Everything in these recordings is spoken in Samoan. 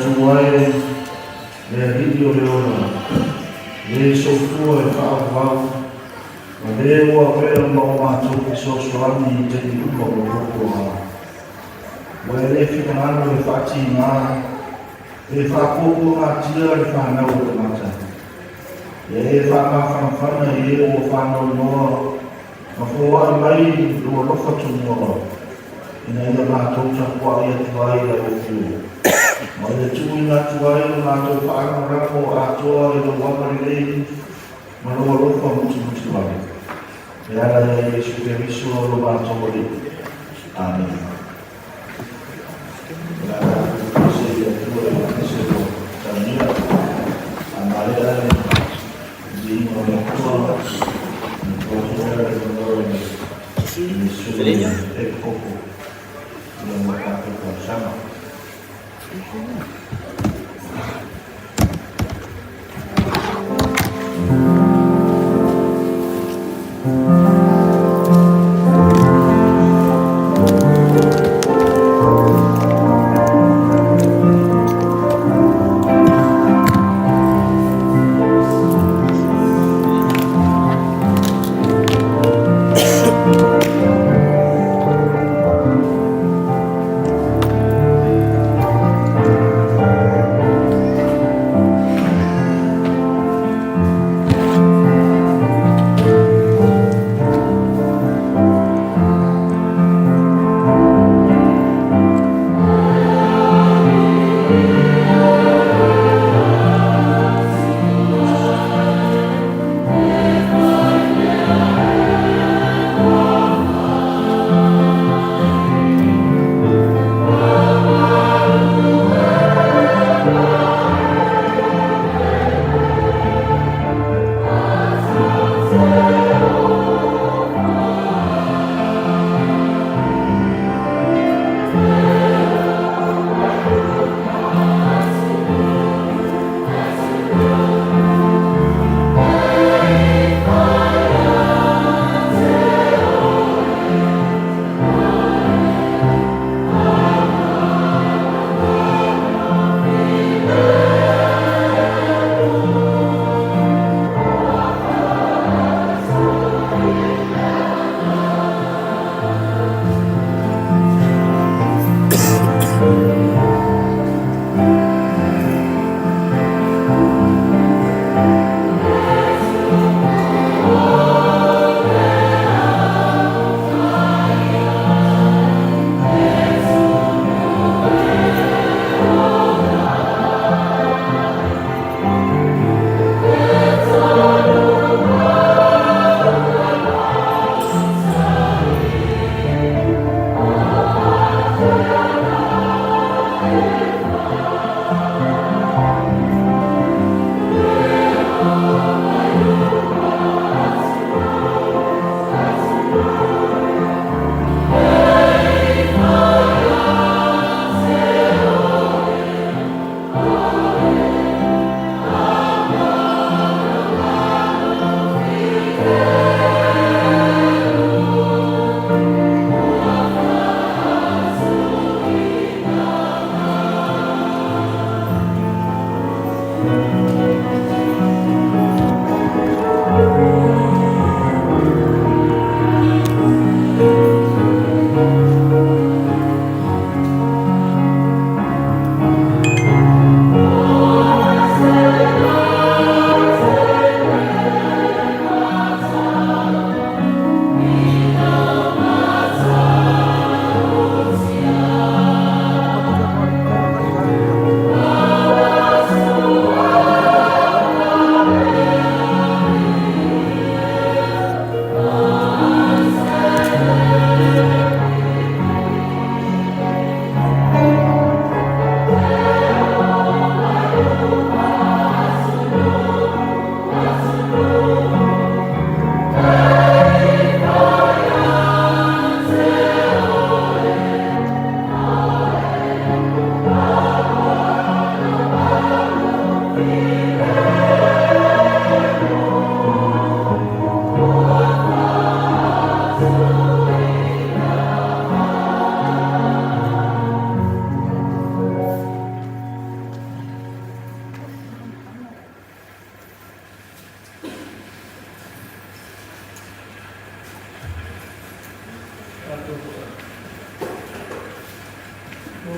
Atua e, le Alii o le ola, le soifua e faavavau, ma le ua avea ma o matou fesoasoani i taimi uma o puapuaga. Ua e le finagalo e faatiga pe faapuapuagatia le fanau a tagata. Ia e faamafanafana i e ua fanau noa ma foai mai lou alofa tumua, ina ia matou tapuai atu ai i lau afio, ma ia tuuina atu ai lo matou faalagolago atoa i lou agalelei ma lou alofa mutimutivale. E ala ia Iesu Keriso lo matou Alii. Amene. O le a tatou pese i le Atua i le pese ua talia. A maea le viiga o le Atua, ona tuu atu lea o le avanoa i le sui Epikopo mo le tatou talosaga.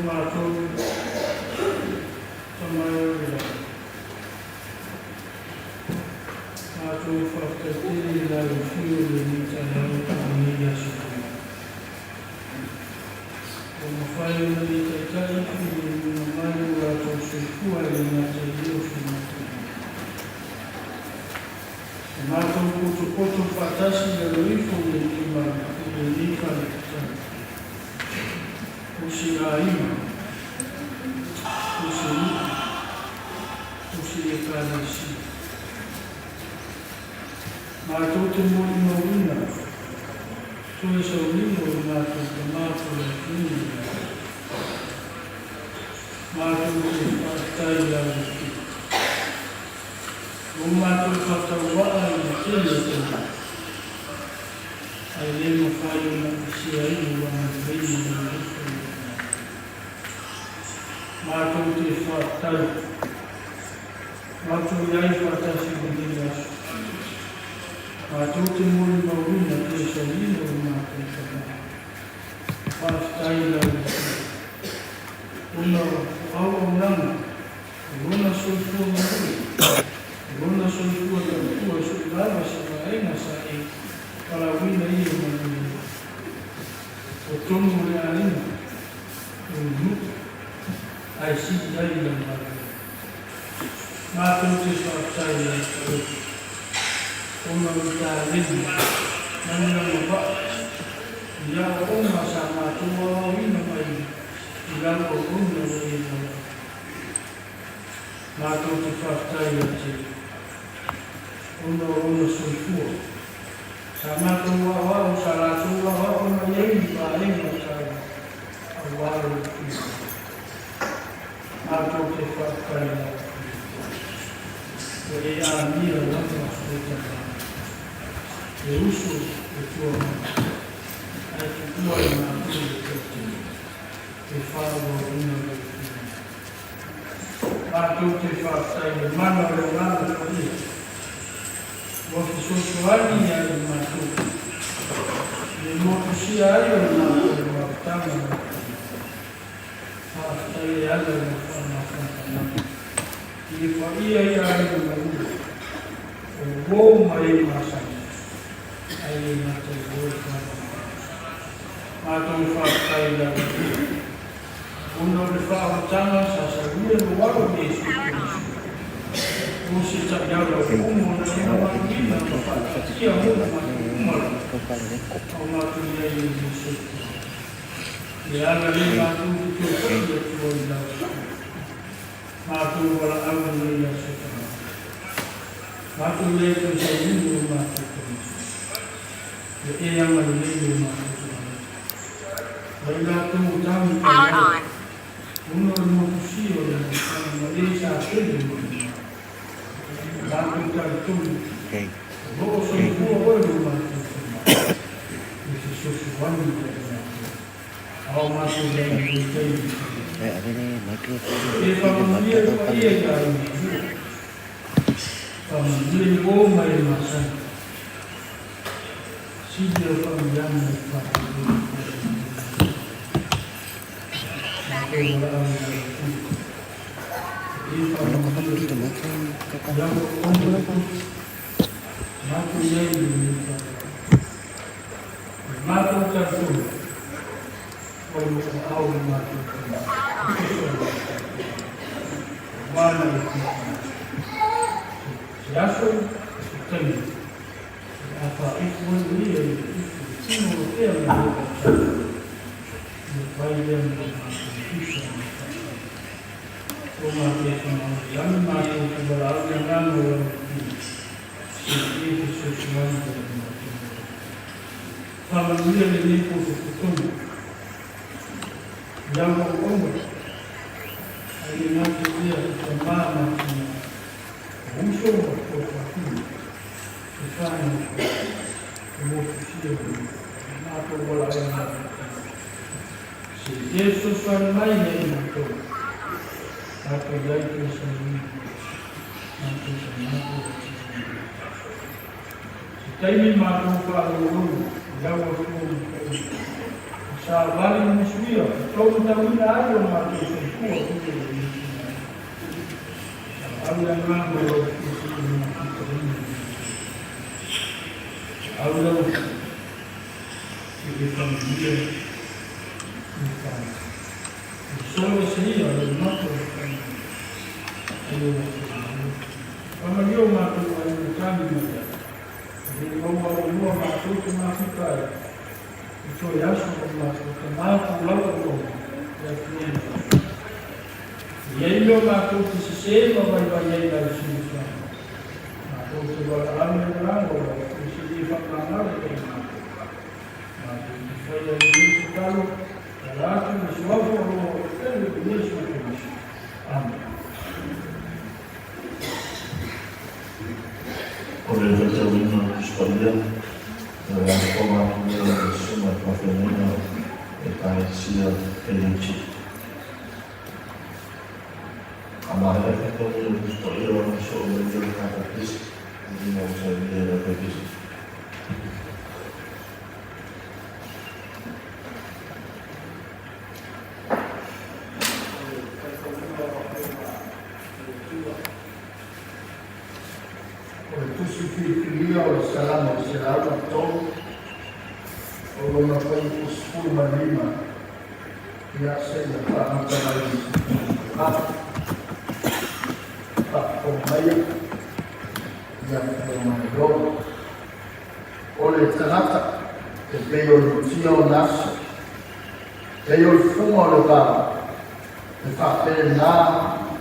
matou Tama e o le lagi, matou faafetai tele i lau Afio i lenei taeao ma lenei aso fou. Ua mafai ona e taitai i le luga mai o latou soifua e le gata i lea o so matou loto. E matou potopoto faatasi i lalo ifo i lenei malu i lenei faletatau. O se aiga, o se nuu, o se Ekalesia. Matou te molimauina toe sauniga o le matou Tama Toleafoina i le Atua. Matou te faafetai i lau Afioga. Ua matou faatauvaa i le tele o taimi, ae le mafai ona aveesea ai lou agalelei ma lou alofa i le matou. Matou te faafetai, matou i ai faatasi i lenei aso. Matou te molimauina toe sauniga o le matou Tama. Faafetai i lau Afioga, ona o auaunaga O lona soifua galue, o lona soifua tautua i sou lava se vaega sa e valaauina ia i manuia. O tonu o le aiga, o le nuu, ae sili ai i lau galuega. Matou te faafetai ia te oe, ona o le taleni ma le agavaa i aoaoga sa matou aoaoina mai i lau auauna ua e valaauina. Matou te faafetai ia te Ia, ona o lona soifua. Sa matou aoao, sa latou aoao mai ai ni vaega taua aua lou finagalo. Matou te faafetai i lau Afioga, ua e amia lava le tama, le uso, le tuamaga, ae tuua i matou le toatele e faaauauina lou finagalo. Matou te faafetai i le mana o le Agaga Paia ua fesoasoani ia i matou i le motusia ai o le matou mafutaga ma le Tama. Faafetai e ala i lau faamafanafanaga i le paia i aiga malua, o uo ma e masani, ae le gata i lea o le faamoemoe. Matou faafetai i lau Afioga. Ona o le faaolataga sa saunia lou alo Iesu Keriso, o se taiala o umu ona e mamaluina ma faataatia mo matou uma lava, a o matou i ai i lenei soifua. Le ala lea matou te toe foi atu ai i lau Afioga. Matou valaau i lenei aso tagata. Matou i ai toe sauniga o matou Keriso. Ia e agalelei lo matou tagata. Ma i latou o tagi taiala, ona o le motusia o le amataga ma e sa tele ma le mamalu. Matou talitonu, o lo o soifua oe lo matou Tama, e fesoasoani ia i matou, a o matou i ai i lenei taimi taimi. E faamanuia le paia i aiga e lua, faamanuia i uo ma e masani. Sili o faamanuiaga i faatulou i Matou valaau i lau Afioga. E faamanuia i lau auauna totofi. Matou i ai i lenei taeao. E matou talitonu o lo o aao i matou tama e tusa o matou tama. Aua na e fia Se aso, se taimi. A faaifo ai o ia i le ifo i tino o tea ma le tausaga, ia fai lea mo matou tusa ma faafetai. O matou tamaoileaga matou te valaau i agaga o lau Afioga, se i e fesoasoani ia i matou ola. Faamanuia lenei potopotoga i lau auauna, ae le gata i lea i tama ma tina, o uso ma tuafafine. E whānau koe, e motusia o mātou walaʻau mai i te Se e fesoasoani mai ia i matou, tātou i ai toe sauniga, mātou sa mātou o te Se taimi mātou whaalololo i lau afua ma paia, Savali ma musuia, e tolu tauina ai o matou soifua i le Iesu mai. Savali le agaga o lau filifiliga fitaina i Iesu. Au lau i le faamanuia i fale. E solo e se ia le mato o le faamanuia. E le ua faamanuia. Faamanuia o matou ai o tali mai ai. E le maua o lua matou te mafuta ai. E toe aso o matou tamā pulau o loma. E atua mai. E iai mea o matou te sesē ma vaivai ai lau silafaga. Matou te valaau i le agaga o lau Atua seia faamagalo ia i matou. Matou te faia i lenei tatalo, e ala atu i le suafa o lou Alo pele o Iesu Keriso. Amene. O le faitauina o le Tusi Paia, o le lafoga atu lea i le susuga i le faafeagaiga o le Ekalesia Kelioti. A maea le faitauina o le Tusi Paia ona sosoo mai lea o le Katekesi, i luma o sainia i le Katekesi. O le faitauina o Afioga i le Atua. O le tusi filifilia o le Salamo 103, o lona fuaiupu 15, ia seia faamata mai i le faafofoga maia ia afioga. O le tagata e pei o le mutia o na aso, pei o le fuga o le vao, e faapena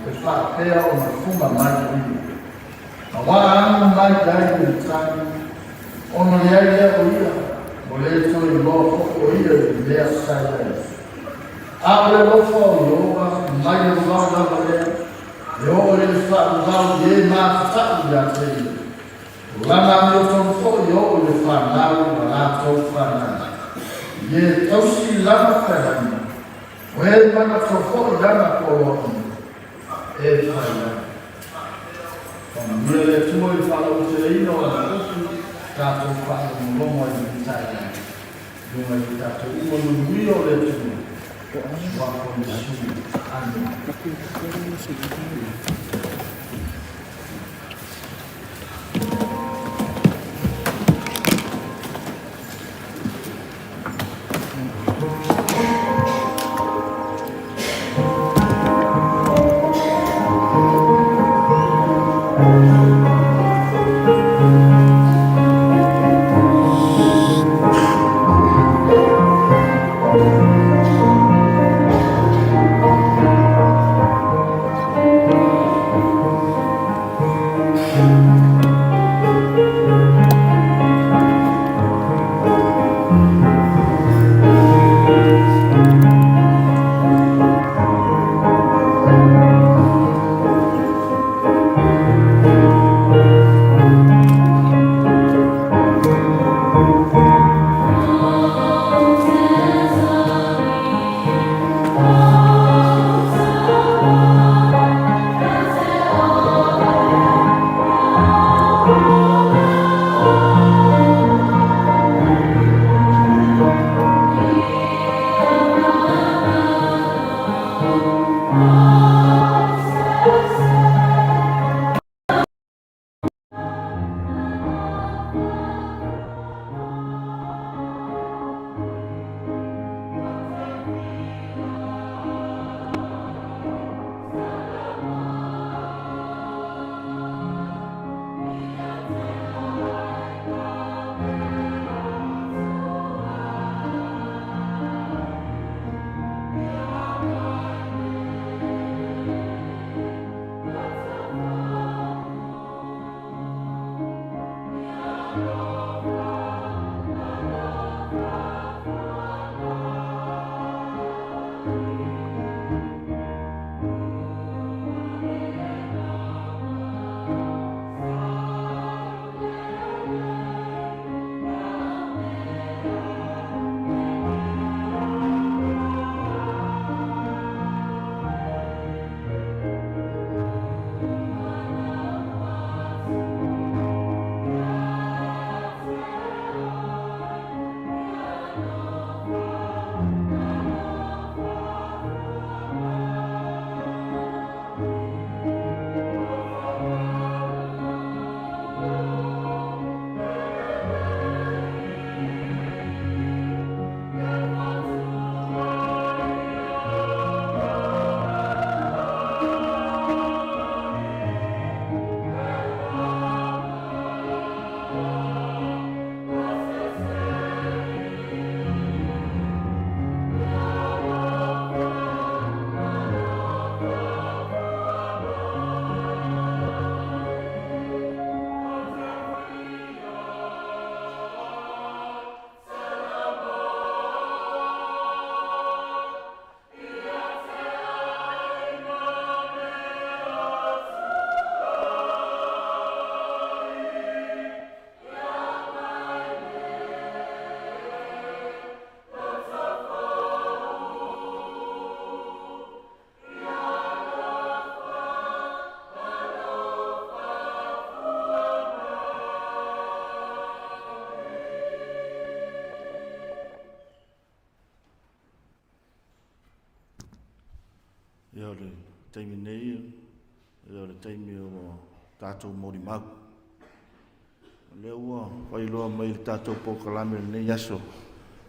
e faapea ona fuga mai o ia. Auā agu mai ai le matagi, ona leai lea o ia, ua le toe iloa foi o ia i le mea sa i ai. A o le alofa o Ieova mai le vavao lava lea, e oo i le faavavao i e matatau ia te ia. O lana amiotonu foi e oo i le fanau ma latou fanau. I e tausi lana fealaiga, o e manatua foi lana poloaiga, e fai ai. Faamanuia le Atua i le faalauteleina o lana upu, tatou faalogologo ai i lenei taeao. Luga i tatou uma manuia o le Atua. Suafa o Iesu. Amene. taimi nei, ia o le taimi o tatou molimau. O lea ua faailoa mai le tatou polokalame i lenei aso,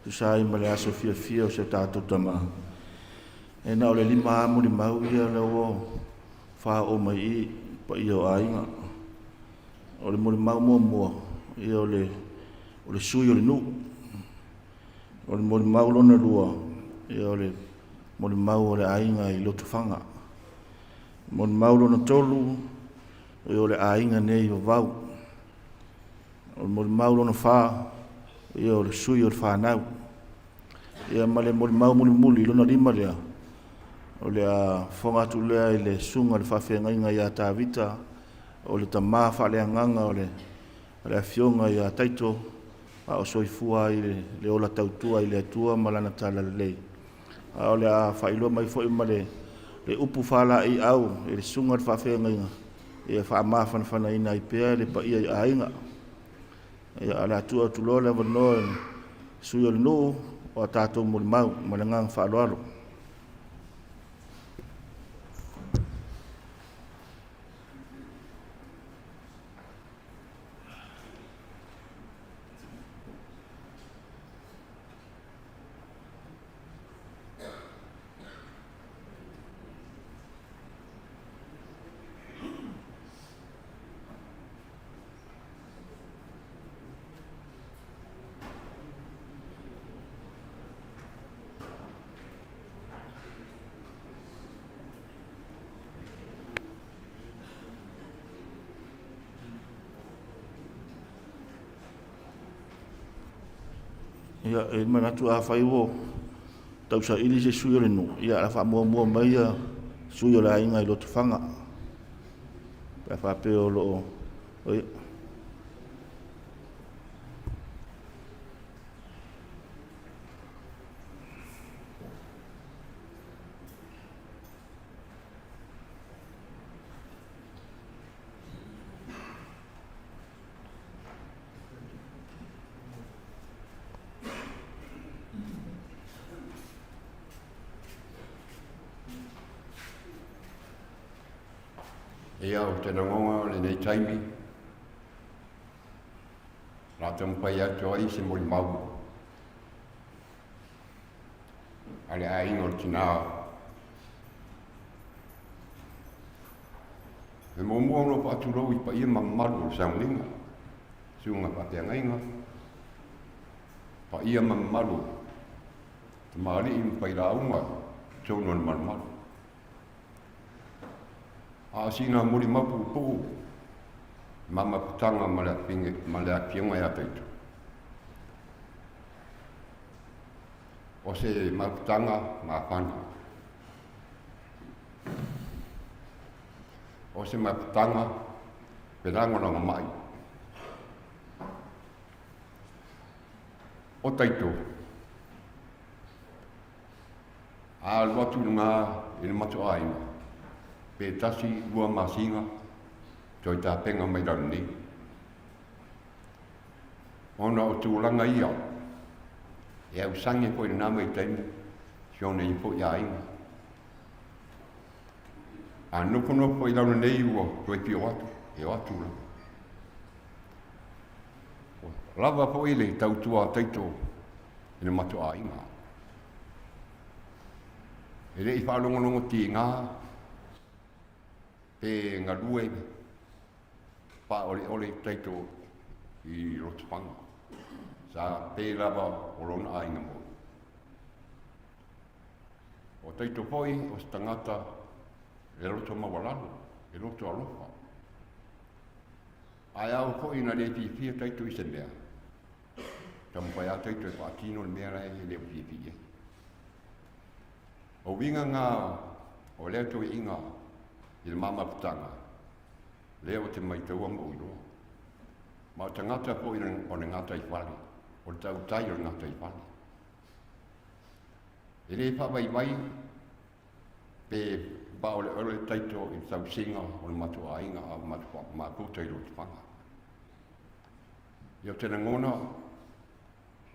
tusa ai ma le aso fiafia o si o tatou tama. E na o le 5 lava molimau ia lea ua faaoo mai i i paia o aiga. O le molimau muamua, ia o le sui o le nuu. O le molimau lona lua, ia o le molimau o le aiga i Lotofaga. Molimau lona tolu, ia o le aiga nei i Vavau. O le molimau lona fa, ia o le sui o le fanau. Ia ma le molimau mulimuli lona 5 lea, o le a fofoga atu lea i le susuga i le faafeagaiga ia Tavita, o le tama faaleagaga o le afioga ia Taito, a o soifua ai le ola tautua i le Atua ma lana talalelei. A o le a faailoa mai foi ma le upu faalaeiau i le susuga i le faafeagaiga, ia faamafanafanaina ai pea le paia i aiga. Ia, o le a tuu atu loa le avanoa i le sui o le nuu o a tatou molimau ma le agaga faaaloalo. Ia, e manatu afai ua tausaili se sui o le nuu, ia o le a faamuamua mai ia sui o le aiga i Lotofaga. Pe a faapea o lo o... Ia. Ia, ou te lagona o lenei taimi, o le a taumafai atu ai se molimau a le aiga o le tinā. E muamua ona ou faatulou i paia ma mamalu o le sauniga, susuga faafeagaiga, paia ma mamalu tamalii ma failauga i totonu o le malumalu. A o sina molimau puupuu, mamaputaga ma le afioga ia Taito. O se mafutaga mafana. O se mafutaga felagolagomai. O Taito, a alu atu i luga i le matuaiga, pe 1, 2 masina, toe tapena mai lalo nei. Ona o tulaga ia, e ausage foi i lena vaitaimi si ona ia foi aiga. A nofonofo foi i lalo nei ua toe fia o atu, e o atu lava. Ua lava foi le tautua a Taito i le matou aiga. E le i faalogologo tiga pe galue faaoleole Taito i Lotofaga. Sa pe lava o lona aiga moi. O Taito foi o se tagata e loto maualalo, e loto alofa. Ae ao foi ina le fiafia Taito i se mea, taumafai lava Taito e faatino le mea la e le o fiafia i ai. O uiga na o lea toeaiina i le mamafutaga, lea ou te maitaua ma ou iloa. Ma o tagata foi o le gataifale, o le tautai o le gataifale. E le faavaivai pe faaoleole Taito i le tausiga o le matou aiga a o matou mafuta i Lotofaga. Ia ou te lagona,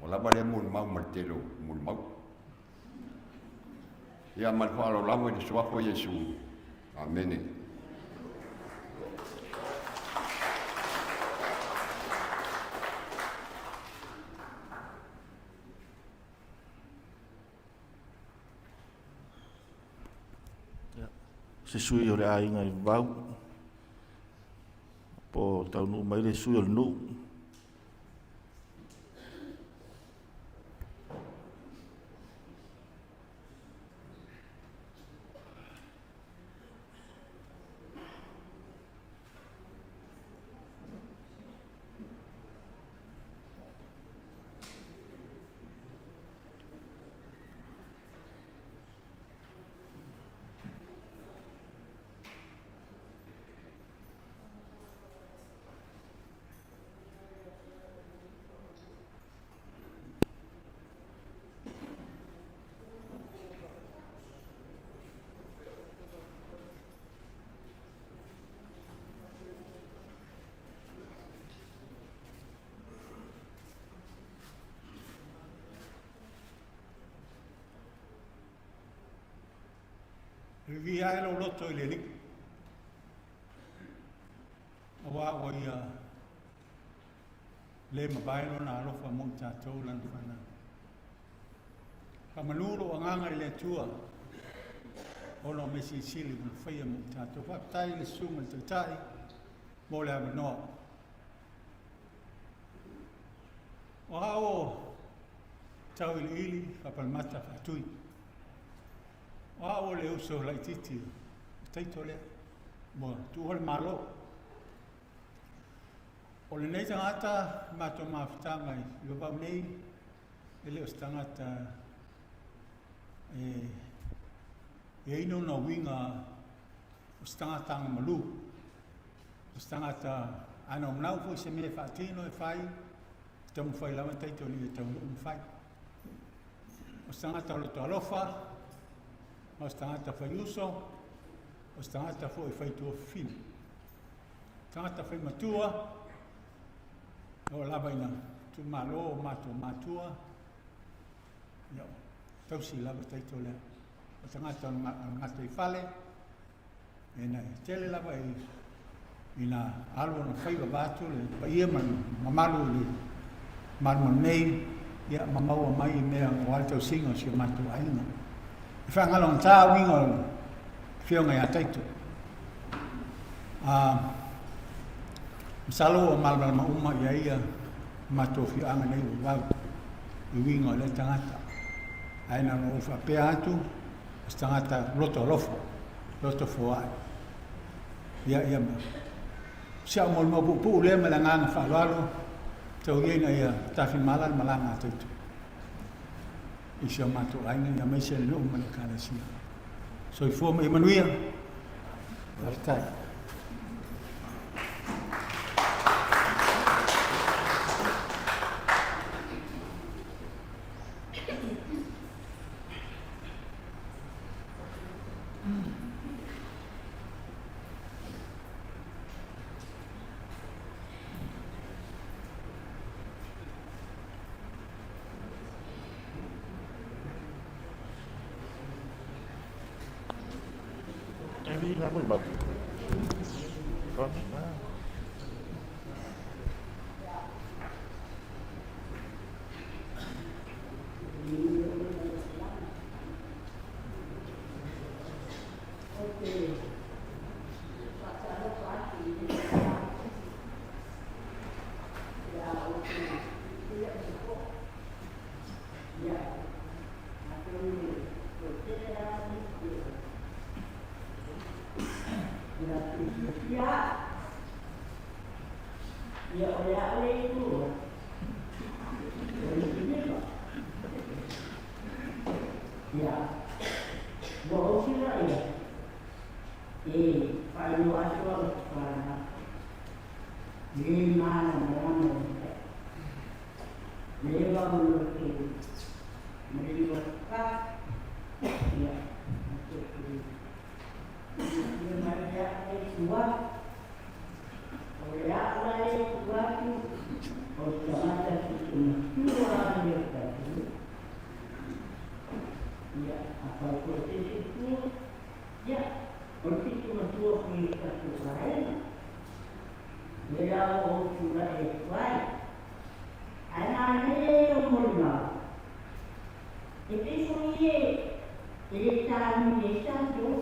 ua lava lea molimau ma le tele o molimau. Ia ma le faaaloalo lava i le suafa o Iesu. Amene. Se sui o le aiga i Vavau, po o taunuu mai le sui o le nuu. Viia ai lou loto i le Alii, auā ua Ia le mavae Lona alofa mo i tatou Lana fanau. Faamanu lou agaga i le Atua, ona o mea silisili ua na faia mo i tatou. Faafetai i le Susuga i le Taitai mo le avanoa. O au o tauiliili faapalemata faatui. O au o le uso laitiiti o Taito lea, ua tuua le Malo. O lenei tagata matou mafutaga i Vavau nei, e le o se tagata e i ai lona uiga o se tagata agamalu, o se tagata a naunau foi se mea e faatino e fai, e taumafai lava Taito ina ia taunuu ma fai. O se tagata loto alofa, o se tagata fai uso, o se tagata foi fai tuafafine. Tagata fai matua, o lava ina tumalo o matou matua, ia, tausi lava taito lea. O tagata o le gata i fale, e na tele lava i ina alu ona faiva vaeatu le paia ma le mamalu i le malumalu nei, ia ma maua mai i mea aua le tausiga o si o matou aiga. E faagalogata uiga o le Afioga ia Taito. Masalo ua malamalama uma i ai ia matou afioaga nei o Vavau i uiga o lea tagata. Ae na ona ou faapea atu, o se tagata loto alofa, loto foai. Ia, ia ma si au molimau puupuu lea ma le agaga faaaloalo, tau ia ina ia tafimala le malaga a Taito i si o matou aiga, ia aemaise le nuu ma le Ekalesia. Soifua ma ia manuia. Faafetai. Ou te faatalofa atu i lenei taeao ia outou puipuia ma toa. Ia, atonu e toatele lava nisi o latou silafia au. Ia, o le a le igoa, o le Siliva. Ia, ua ou feiloai atu e faailoa atu au i te fanau le malamalama o le tai. Leva ona ou te maliu atu pa, ia, ma te ia mai le aa le tua, o le aa la e tua atu, o le tagata pito matua ia o tatou. Ia, afai foi se isi itu, ia, o le pito tatou aiga. Lea la ua ou tulai atu ai. Ae manaia ia o molimau. E pei foi e e le tānui ai tatou.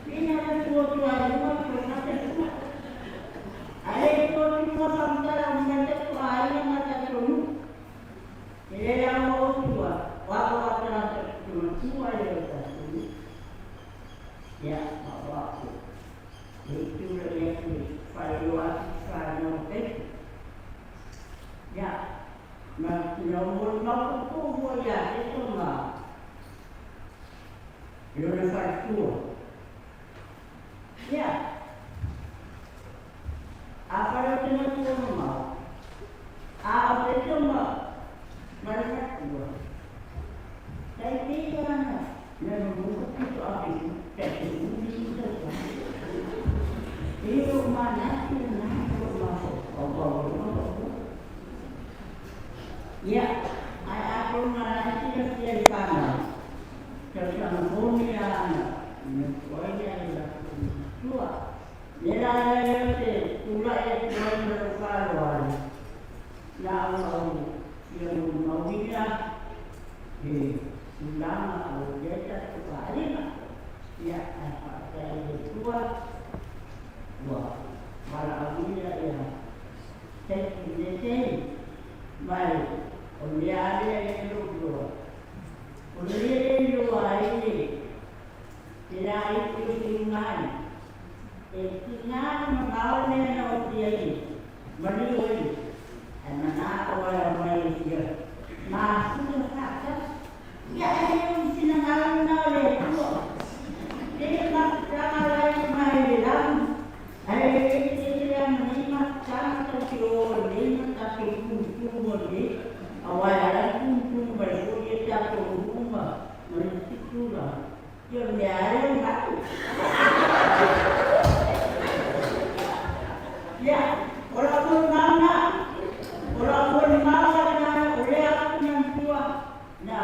Pei na ona tu atu lava i luga toe fata i tua. Ae le tu atu i luga faamatala uma mai tatou aiga ma tatou nuu. E le la ua ou tu atu, o au a tagata matua ia o tatou nuu. Ia, ma o au e tulai atu e faailoa atu i fanau pepe. Ia, ma na o molimau puupuu foi ia Teto ma lona faletua. Ia, afai ou te matua mamao, a o Teto ma ma le faletua, tai pei lava na na nonofo pito ake i tai 15 tausaga. E lou manatu lena ma lou mafaufau ai ma lou Ia, ae atonu na la e silafia i fanau, tausaga moni la na nofo ai lea i latou matua. Lea la lea ou te tulai atu ai ma lou faaaloalo, na ona ou fia molimauina le tulaga o lo o i ai tatou aiga. Ia, ae faafetai i le Atua ua valaauina ia taimi i lenei taimi. Ma o le mea lava lea e lou iloa, o le mea lea e iloa ai le le laiti o se lumanai, e tiga ona mamao le mea na oti ai e maliu ai, ae manao lava e aumai e fia mafuta faatasi. Ia, ae le o ni finagalo lena o le Atua. E le mafutaga la e mai i le lagi, ae le eseese lea ma nei mafutaga tatou te o ai nei ma tatou tumutumu ai nei, aua e ala ona tumutumu mai foi ia tatou nuu ma isi tulaga. Ia o le mea lava lea o le matu. Ia, o lau molimau lena, o lau molimau la lena, o lea ou te manatua na,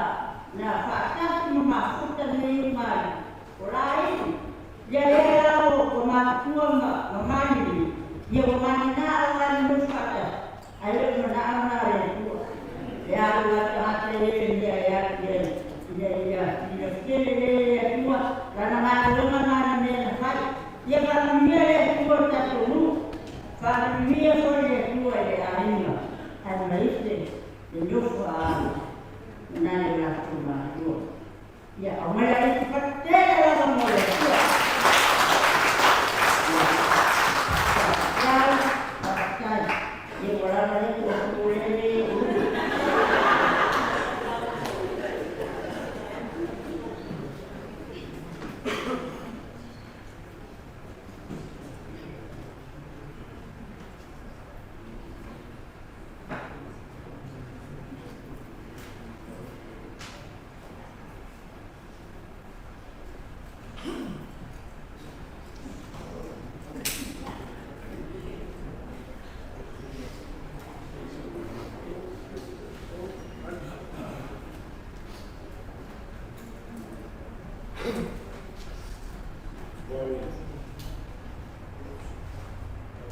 na faatasi ma mafuta nei uma ai, o laina. Ia lea la ua matutua ma, ma maliliu, ia ua manana au a nofo faatasi, ae le o le manao lena o le Atua. E alu lava tagata ia i le mea e alu i ai, ina ia silafia lelei e le Atua lana galuega ma ana mea na fai. Ia faamanuia le Atua i le tatou nuu, faamanuia foi le Atua i le aiga aemaise le nofo a alo ma nai o latou matua. Ia aumai la isi fatu tele lava mo le Atua. Ia, faafetai, faafetai. Ia ua lava lea tuuatuulele e ulu.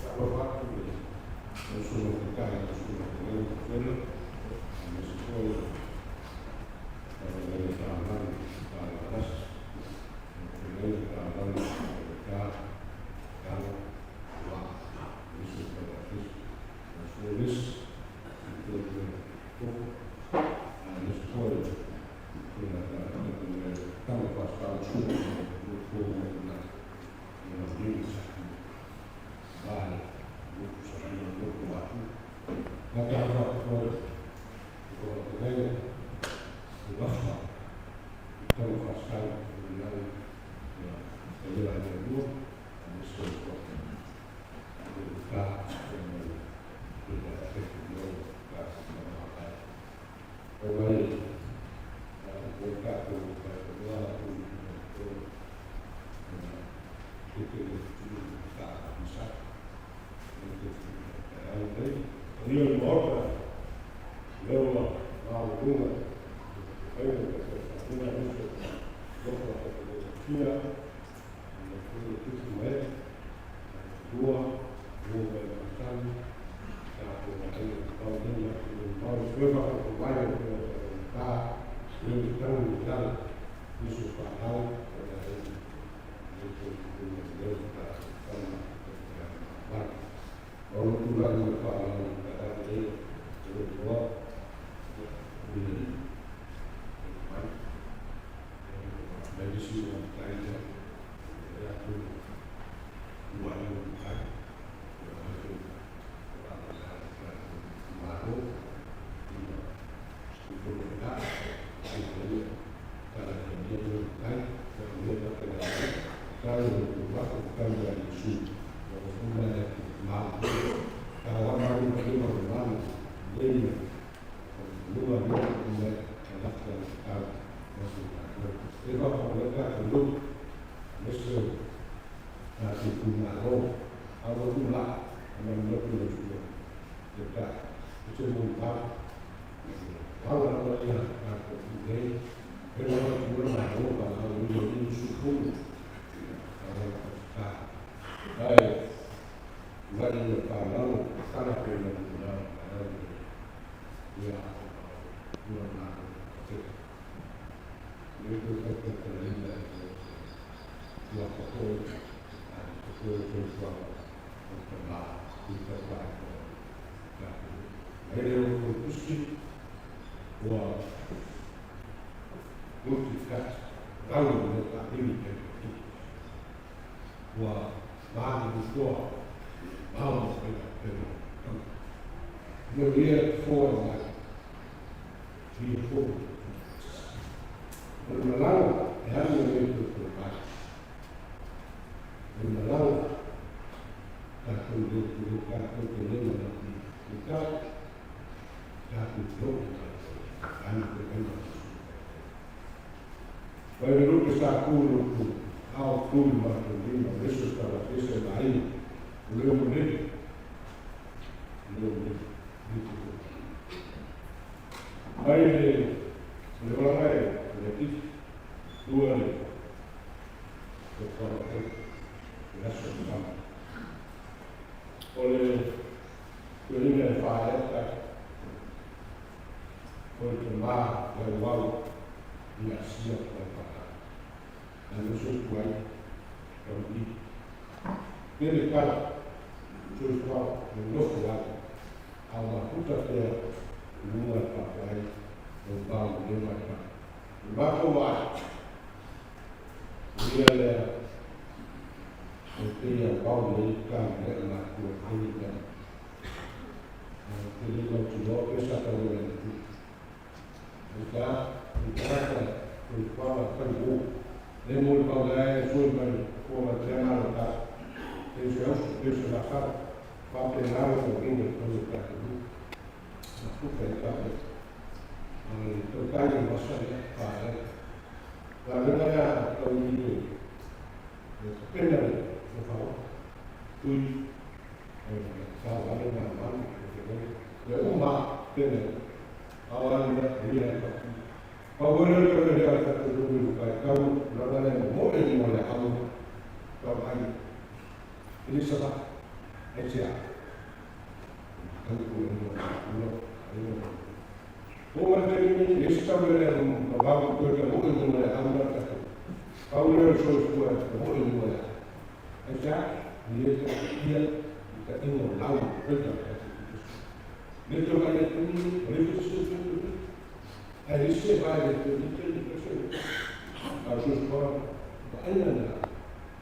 Faatalofa atu i lau Susuga i le Taitai, lau Susuga i le Fetalaiga aemaise foi o le Taavale Taalaalasi, le Taavale Faigata, Tala, Vaa, aemaise o Tauafiafi, lau Susuga Lesi, le Koko, aemaise foi o le Tama Faasao Sua, le Fua mai Ia le Maota, lea ua maualuga le faiga o tatou faaiuga aemaise o le alofa o tatou Atua, le Atua tupu ma ee. Tulai ma le faaaloalo i le taeao lenei i lou igoa, i le mai. Mai le isi o matai lea, e atu ua ai o matai, e matou malo, ina tonu la, e ia tala e mea o matai, e mea o matai, tau o wako tau ia Iesu, o funa le malo, tau amaru ka lima o malo, leia, o lua lua le laka le tau, o se tātou. E waka o le tātou lu, le se tātou kumaro, au o la, a mai lotu le sua, le tā, e te mui pā, wala la ia tātou i nei, e la watu ua malo, pa au i le i su ai vai le faalalo tala pe le la ia ua malo te le ko ka ka ka le la ua ko ko ko ko ko ko ko la i ka pa ko ka ai le o tusi ua muti ka rau le ka pili pe ua mani usoa mau mo pe no ia foa mai ia foa o le malaga e alu e le ko mai o le malaga tatou le le tatou te le na i ka tatou lo alu pe mai Vai le lupe sa kulu ku ao kulu ma te lima leso sa la pesa la ai o le mo le le mo le Vai le le ola mai le ti tua le o ka le le aso sa o le le le fa e ta o le ma le wau ia sia o le pa a no so kuai o i le le kala so kwa le no fo a ma puta te lunga pa ai o pa o le ma pa ma ko wa ia le o te ia pau le ka le ma ko ai le te le no tu lo pe sa ta le tu ka ka ka ko kwa ka ko le mo pa le so mai ko ma te ma ka te se o te se la ka pa pe na ko ni ko ni ka na ku pe ka le to ka ni ma sa le pa le la le na ka ni ni le pe na le fa tu sa wa le na ma le o ma pe na a wa le ni ka pa wo le le le ka te lu lu ka ka la la le mo le ni mo le ha mo ka ai ni sa ba e che a ka ku le mo lo ai mo o ma te ni ni sa le le mo ba ko le mo le mo le ha mo ka pa wo le so so mo le mo le e cha ni le ia ka ingo lau le ka le to ka le ni le so so ai se vai le te ni te ni se a so so ba ina na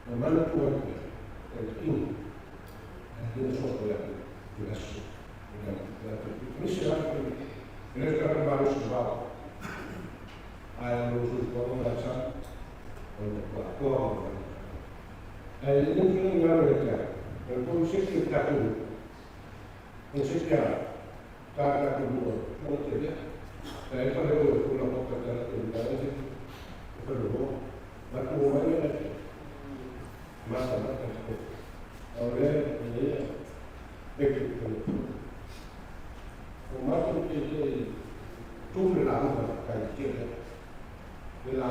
na mana tu wa e in e ne so ko ya tu aso na ni se va le ka ba lo so ba ai lo so ko ma sa o le ko ko ai le ni ni le ka e ko se ke ta ko o se ke ta ta ko no te le e fa le ko la ko ta ta ta ta ko lo ma ko ma ne ma sa ma ta ko o le ni e ke ko o ma ko te te tu le la ko ka te le la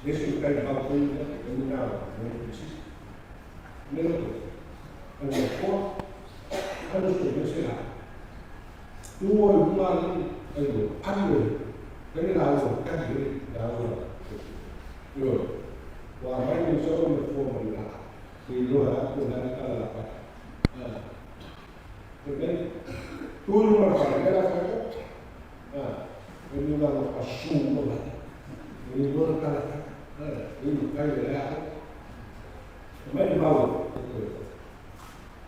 le se ka ba ko ni ni na ne si ne lo ko ne ko a no se se la tu o ma ni ai lo a le le la lo ka le la lo yo wa mai ni so me fo mo la si lo ha ko na ka la pa E tu i luga o le fale, lea la fai atu. E ni la pa su mo la. E ni lo kala. E ni kai le a. E mai mau.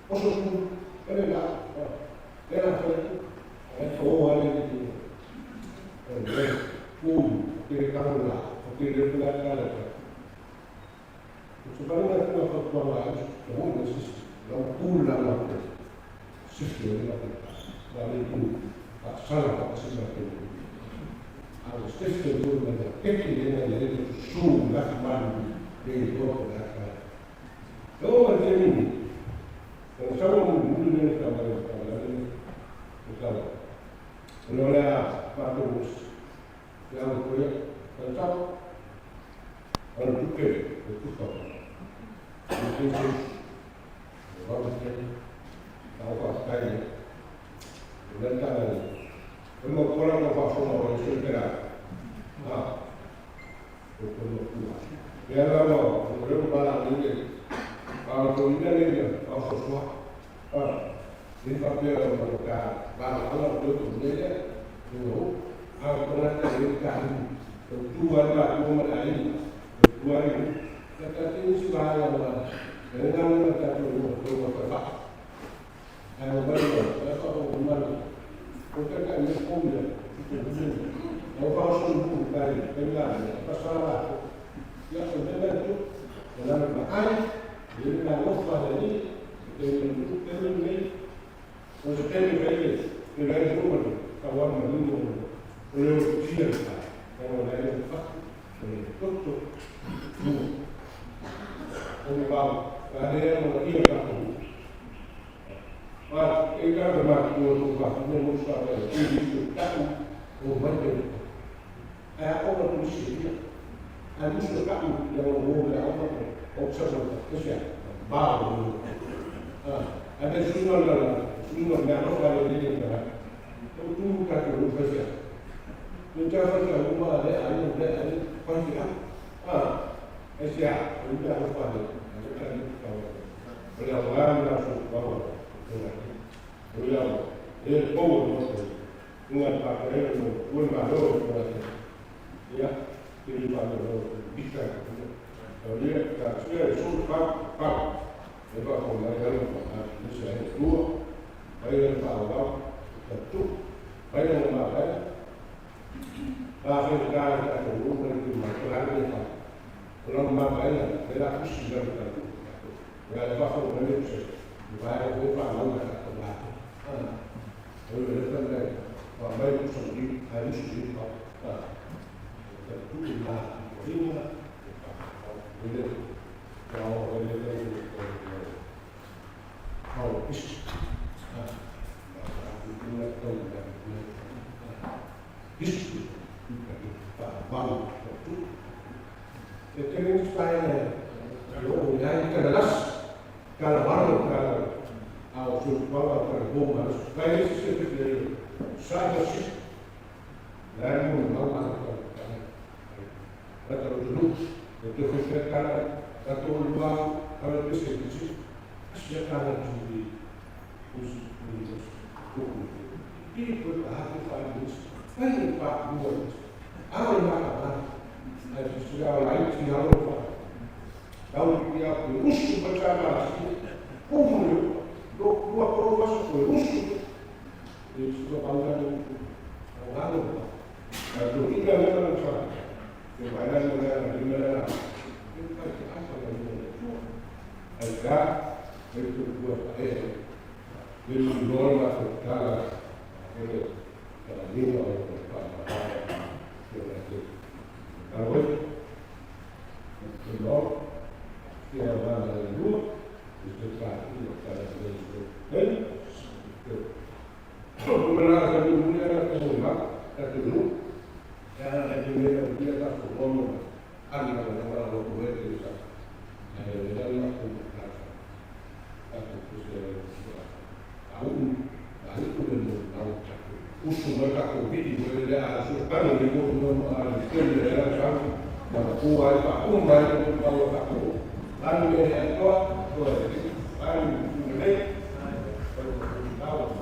O so su e le la. E la fai atu. E to ale ni. E le ku te ka la. O te le la kala. O se ka la ku fa ku la. O mo se la ku la la. Se se la ku. La le ku. Pa sala pa se la ku. A o se se lo la la ke ke le la le su la ma le lo la ka. O ma te ni. O sa mo mu le ka ma le ka la le. Ka la. O la pa to us. Ya o ko ya. Ka ta. O tu ke o tu ka. O te se. O va te. Ka o ka kai. O le ta la. O mo ko la ko fa so mo o se pera. Ah. O ko mo ku. Ya la mo, o le ba la ni le. A ko ni le le, a so so. Ah. Ni fa pe o ka ba la la o to ni le. O a ko na ta le ka ni. O tu wa la ko ma la ni. O tu wa ni. Ka ta te ni si ba ya wa. E na na ta to o ko ko fa. Ai o ba lo, e fa o ma lo. O ka ka ni ko mi. O fa so ku ka ni, e la ni, pa sa la. Ya o de la tu. O la ma ai, e la lo fa le ni. E le tu te ni ni. O se te ni ve e le ru ma ka wa ma ni mo. O le o ti ka. O le le fa. O le to to. O le ba. Ka le mo ia ka ko. Ma e ka ma ko to ka ne mo sa le i i ta o ma te. A o mo ku si ia. A ni so ka u ya o mo le o mo o sa sa ko sia. Ba o. Ah, a de su no la su no me no fa le le ka. O tu ka ko lu fa sia. Ni ta fa sia o ma le a ni le a ni fa sia. Ah, e sia o ni ta fa le. A ka ni ka o. O le wa na su ba o. O le wa. E po no so. Unga pa ko e no o ma lo ko. Ya, te ni pa lo bika. O le ka se su pa pa. E pa ko la ya lo pa ni se e tu. Ai le pa wa ka tu. Ai le ma ka. Pa fe ka ka ko lu ma ni ma ko la ni pa. O la ma ka ya, e la ku si la ka tu. Ya le pa ko le se. Va e ko pa la ka ko la. Ah. O le fa le pa mai ku so ni ai si si pa. Ah. Ka tu la ni ma. Le ka o le le o is. Ah. Is. Pa ba tu. E te ni pa e lo ya ka las ka la barro ka a o su pa ka bo ma ka e se te le sa ga si la mo ma ma ka ka ka lo lu e te fe fe ka ka to lu a ka le se ti si ya ka la tu di us us ku ku ti ko ta ha fa ni ai pa mu a ma ka ma ai si ya la ti ha lo fa Tau ia usu pa cha ma si como lo lo ko lo so usu e si lo pa la ni o ga lo pa to i ga la la cha e va la la la la la e pa ti a fa la ni ai ga e tu ku e e lo lo la ko ta la e la ni lo pa pa e la te a lo e lo che va la lua e fa io fa la e come la ka ni ni la ka ma ka te lu ya la ni me la dia ka ko mo a ni la la lo ko e te sa e la la ko ka ka ko se a un a ni ko le na o ta usu ma ka ko vi di le a su pa ni ko no a le le la sa ma ko ai pa un ma ko pa lo ka ko Ani le atoa, ko e, ani le, ko ko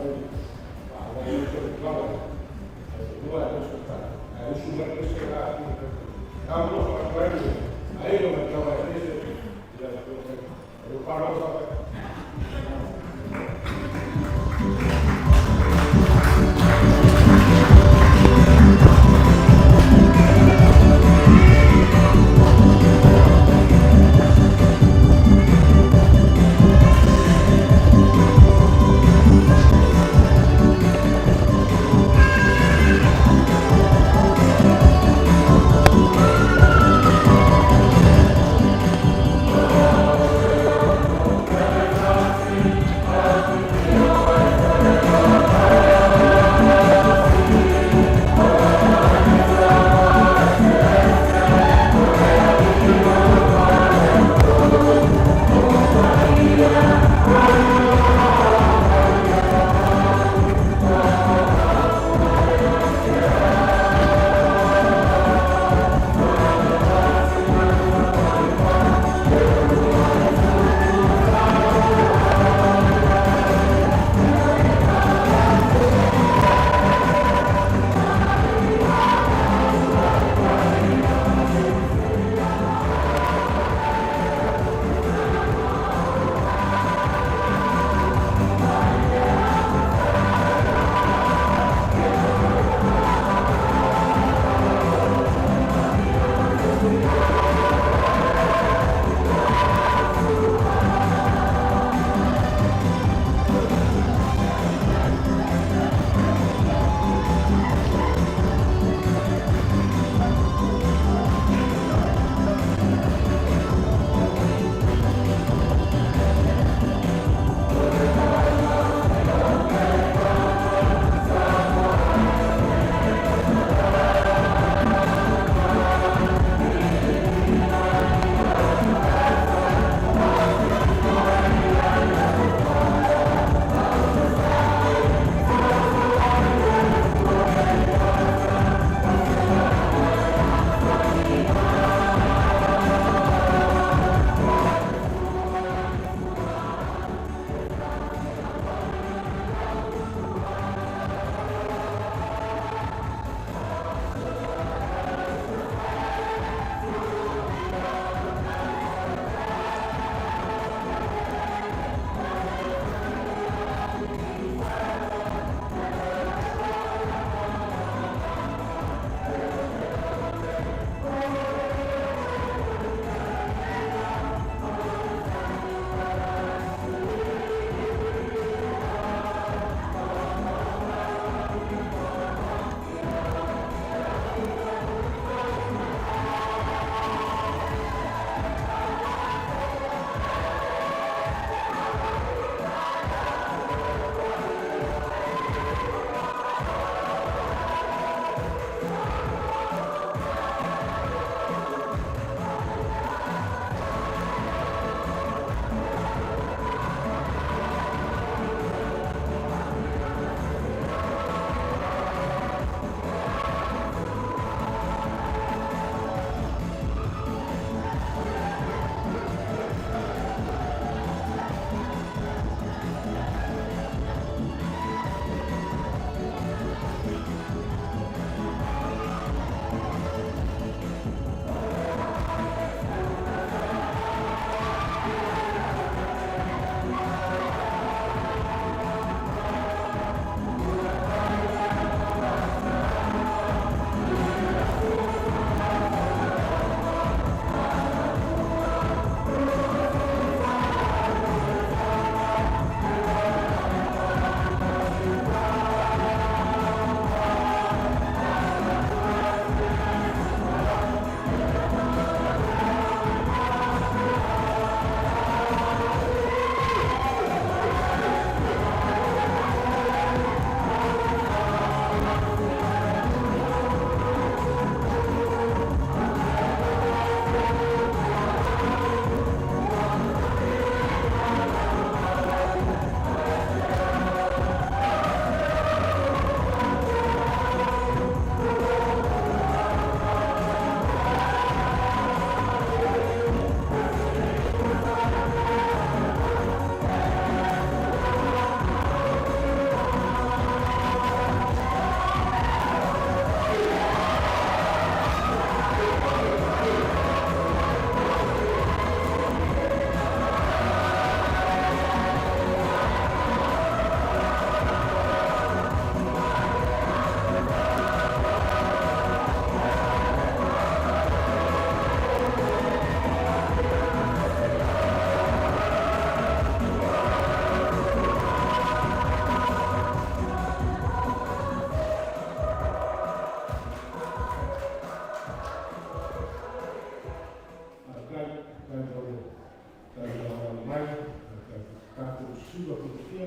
siva fiafia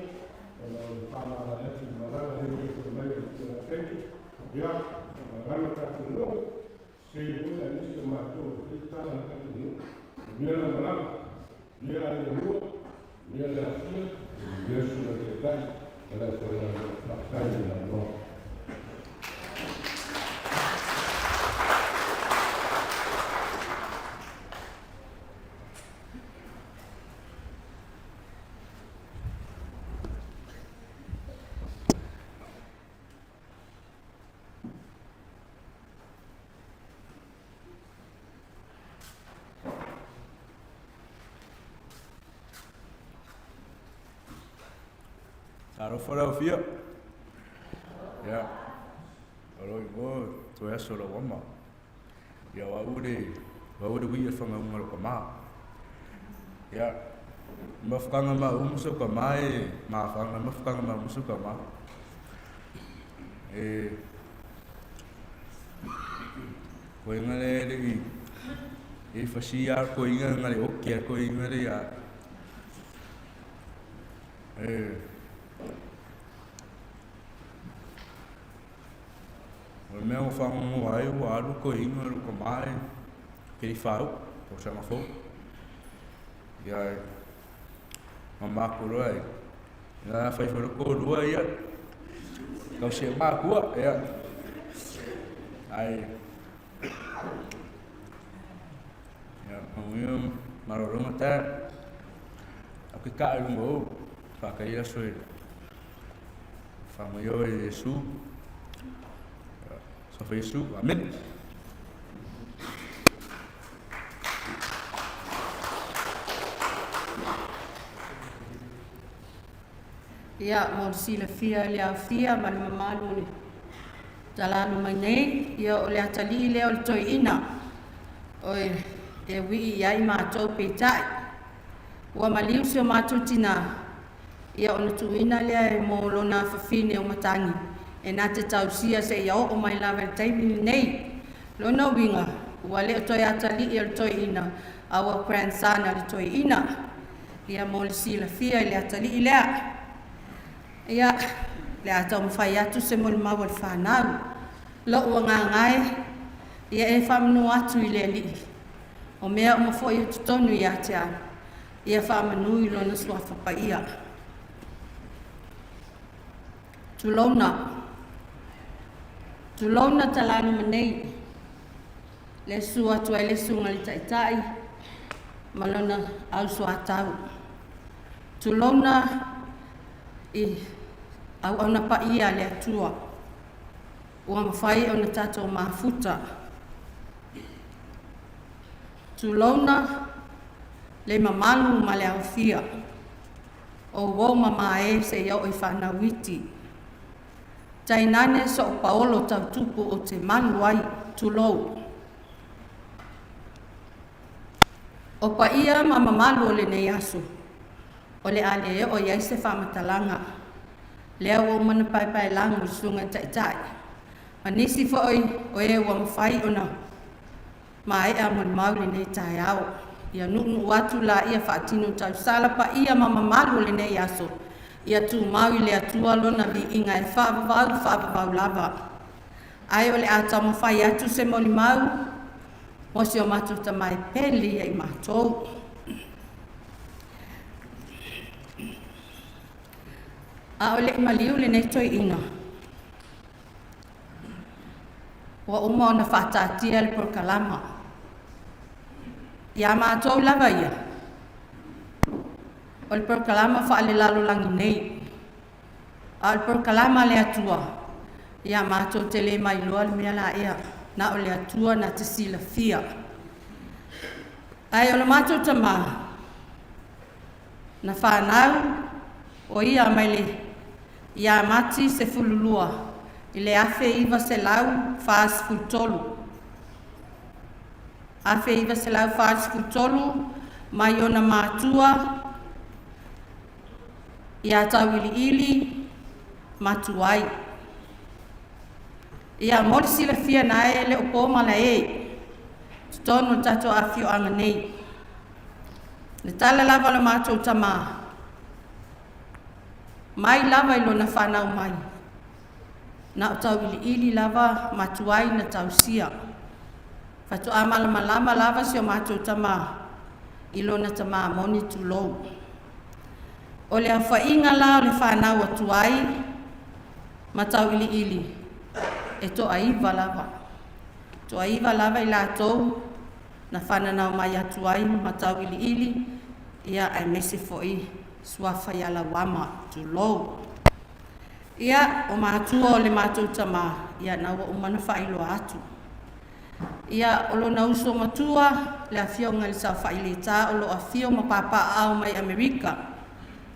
ona o le faamalamalie atu i le malaga lea ua toe mai o le Tulafono. Ia, malama tatou nuu, se foi aemaise o matou e fai tala i le tatou nuu. Manuia lau malaga, manuia aiga lua, manuia le aofia, manuia le susuga i le Taitai ma le aufaigaluega. Faafetai mo le avanoa. Talofa lau afio. Ia, o lo igoa toe aso lau ama. Ia, o au le, o au le wii e whangaunga lo ka mā. Ia, mafukanga ma umuso ka mā e mawhanga, mafukanga ma umuso ka mā. E, ko inga le le i, e whasi a ko inga nga le oki a ko inga le a. E, O le mea ua faagogoa ai ua alu koiga i lou tama e kei fāu, tausaga fou. Ia e mama aku loa e ina fai fai loko lua ia tausi e makua ia ai ia manuia malologa ta au ke kaa i luga ou whakaia aso e Whangaio e Iesu. Sofa Iesu. Amen. Ia, mo le silafia i le aofia ma le mamalu o le talalu mai nei, ia o le atalii lea o le toeaina o e uii i ai matou peitai. Ua maliu si o matou tinā, ia ona tuuina lea e mo lona afafine o matagi e na te tausia seia oo mai lava i le taimi lenei. Lona uiga, ua le o toe atalii o le toeaina a ua grandson a le toeaina. Ia mo le silafia i le atalii lea. Ia, le a taumafai atu se molimau a le fanau. Lou agaga e, ia e faamanu atu i le Alii. O mea uma foi o totonu ia te au, ia faamanu i Lona Suafa Paia. Tulouna. Tulouna talanu ma nei. Le su atu ai le susuga i le Taitai ma lona au soatau. Tulouna i auauna paia a le Atua ua mafai ona tatou mafuta. Tulouna le mamalu ma le aofia o uo ma mae seia oo i fanau iti. Tainane soo paolo tautupu o te malu ai, tulou. O paia ma mamalu o lenei aso, o le a le oo i ai se faamatalaga. Lea ua uma ona paepaelago i le Susuga i le Taitai, ma nisi foi o e ua mafai ona maea molimau i lenei taeao. Ia nuunuu atu laia faatino tausala paia ma mamalu o lenei aso, ia tumau i le Atua Lona viiga e faavavau faavavau lava. Ae o le a taumafai atu se molimau mo si o matou tama e pele ia i matou. A o le i maliu lenei toeaina, ua uma ona faataatia le polokalama. Iā matou lava ia, o le polokalama faalelalolagi nei, a o le polokalama a le Atua, ia matou te le mailoa le mea la ea, na o le Atua na te silafia. Ae o le matou tama, na fanau o ia mai le Ia Mati 12 i le 1943. 1943 mai ona matua ia Tauiliili ma Tuai. Ia mo le silafia na e le o po malae totonu o le tatou afioaga nei. Le tala lava o le matou tama. Mai lava i lona fanau mai, na o tauiliili lava ma tuai na tausia. Faatoa malamalama lava si o matou tama i lona tamā moni tulou. O le aofaiga la o le fanau a tuai ma tauiliili, e toaiva lava. Toaiva lava i latou na fananau mai atu ai ma tauiliili, ia aemaise foi suafa ia Lauama, tulou. Ia, o matua o le matou tamā, ia na ua uma ona faailoa atu. Ia, o lona uso matua, le afioga i le Saofailetā o lo o afio ma papaaao mai Amerika,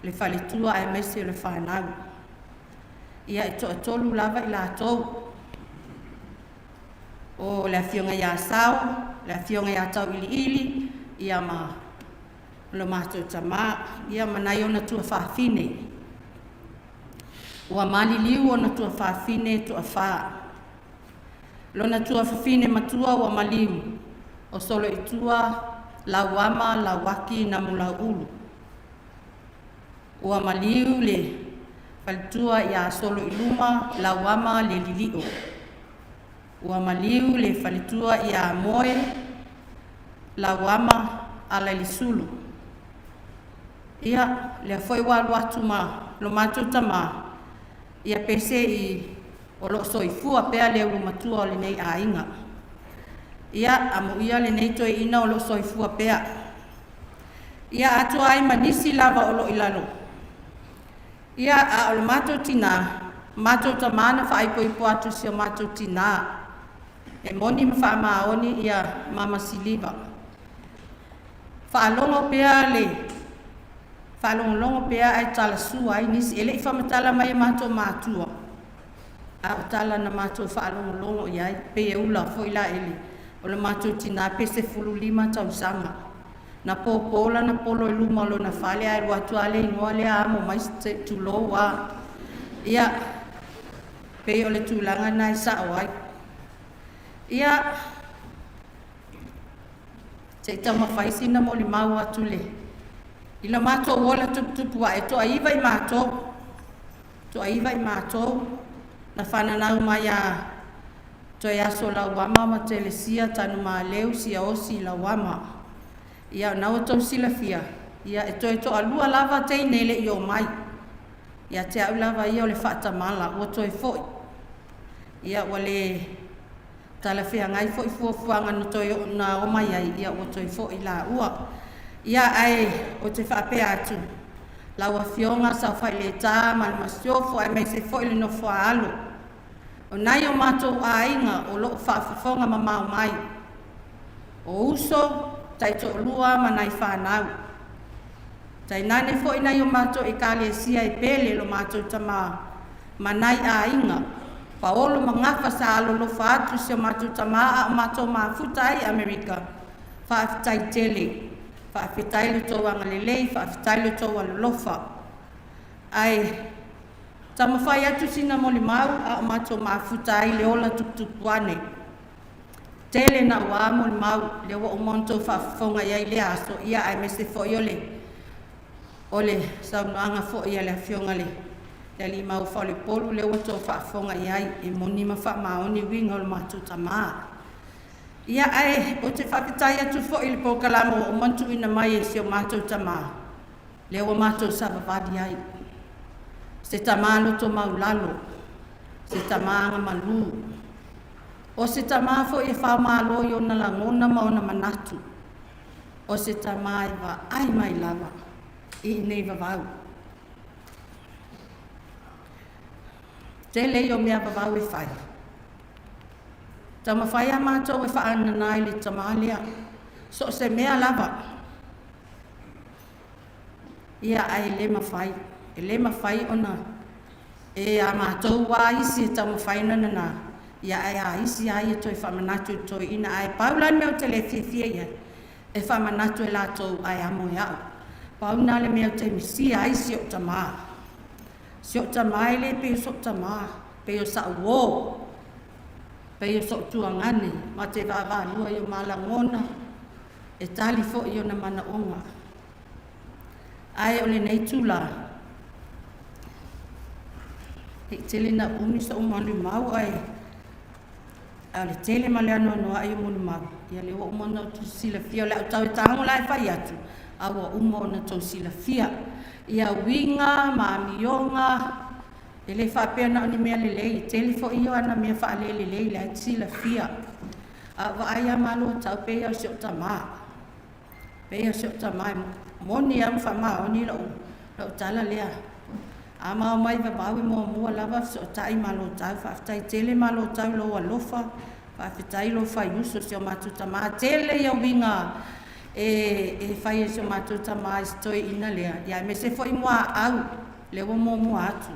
le faletua aemaise o le fanau. Ia, e toatolu lava i latou. O le afioga ia Sao, le afioga ia Tauiliili, ia ma lo matou tamā, ia ma nai ona tuafafine. Ua maliliu ona tuafafine e toafa. Lona tuafafine matua ua maliu, o Soloitua Lauama Lauaki Namulauulu. Ua maliu le faletua ia Soloiluma Lauama le Lilio. Ua maliu le faletua ia Moe Lauama Alailisulu. Ia, lea foi ua alu atu ma lo matou tamā, ia pese i o loo soifua pea le ulumatua o lenei aiga. Ia, amuia lenei toeaina o loo soifua pea. Ia atoa ai ma nisi lava o loo i lalo. Ia, a o le matou tinā, matou tamā na faaipoipo atu i si o matou tinā. E moni ma faamaoni ia Mama Siliva. Faalogo pea le faalogologo pea ae talasua ai nisi. E le i faamatala mai e matou matua, a o tala na matou faalogologo i ai, pei e ula foi la ele o le matou tinā pe 15 tausaga. Na pōpō lana polo i luma o lona fale ae alu atu lava le igoa lea amo mai se tulou a. Ia, pei o le tulaga lena e sao ai. Ia, se i taumafai sina molimau atu le i la matou ola tuputupu ae, toaiva i matou, toaiva i matou na fananau mai a Toeaso Lauama ma Telesia Tanumaleu Siaosi Lauama. Ia, na ua tou silafia, ia e toe toalua lava teine le i o mai. Ia te au lava ia o le faatamala, ua toe foi. Ia, ua le talafeagai foi fuafuaga na toe na o mai ai, ia ua toe foi laua. Ia, ae ou te faapea atu, lau Afioga Saofailetā ma le Masiofo aemaise foi le nofo a alo, o nai o matou aiga o loo faafofoga mamao mai, o uso, taitoalua ma nai fanau. Tainane foi nai o matou ekalesia e pele lo matou tamā ma nai aiga, paolo ma gafa sa alolofa atu i si o matou tamā a o matou mafuta ai i Amerika, faafetai tele. Faafetai lo outou agalelei, faafetai lo outou alolofa. Ae taumafai atu sina molimau a o matou mafuta ai le ola tuputupu ane. Tele na ua molimau lea ua uma ona outou faafofoga i ai i lea aso, ia aemaise foi o le o le saunoaga foi a le Afioga i le Alii Maufaleupolu lea ua outou faafofoga i ai, e moni ma faamaoni uiga o le matou tamā. Ia, ae ou te faafetai atu foi i le polokalame ua uma ona tuuina mai e si o matou tamā, lea ua matou savavali ai. Se tamā loto maulalo, se tamā agamalu, o se tamā foi e faamalo i ona lagona ma ona manatu, o se tamā e vaai mai lava i inei vavau. Tele ia o mea vavau e fai. Taumafai a matou e faanana i le tamā lea, so o se mea lava. Ia, ae le mafai, e le mafai ona e a matou a isi e taumafai ona nana, ia ae a isi a ia toe faamanatu i le toeaina. Ae pau la le mea ou te le fiafia i ai, e faamanatu e latou ae amo e au. Pau lena le mea ou te misia ai si ou tamā. Si ou tamā e le pei o so'u tamā, pei o sa'u uō, pei o so'u tuagane, ma te vaavaalua i o malagona, e tali foi i ona manaoga. Ae o lenei itulā, Ne i tele ina umi so'u molimau ae a o le tele ma le anoanoa'i o molimau, ia lea ua uma ona outou silafia. O le a ou tau e tago la e fai atu, a ua uma ona outou silafia ia uiga ma amioga. E le faapea na o ni mea lelei, e tele foi ia ana mea faalelelei la e te silafia. A ou vaai lava malo tau pei lava o si ou tamā, pei lava o si ou tamā, e moni lava ma faamaoni lau tala lea. A ma omai i Vavau e muamua lava fesootai Malotau, faafetai tele Malotau i lou alofa, faafetai i lou faiuso i si o matou tamā. Tele ia uiga e fai e si o matou tamā i si toeaina lea, ia aemaise foi muaau lea ua muamua atu.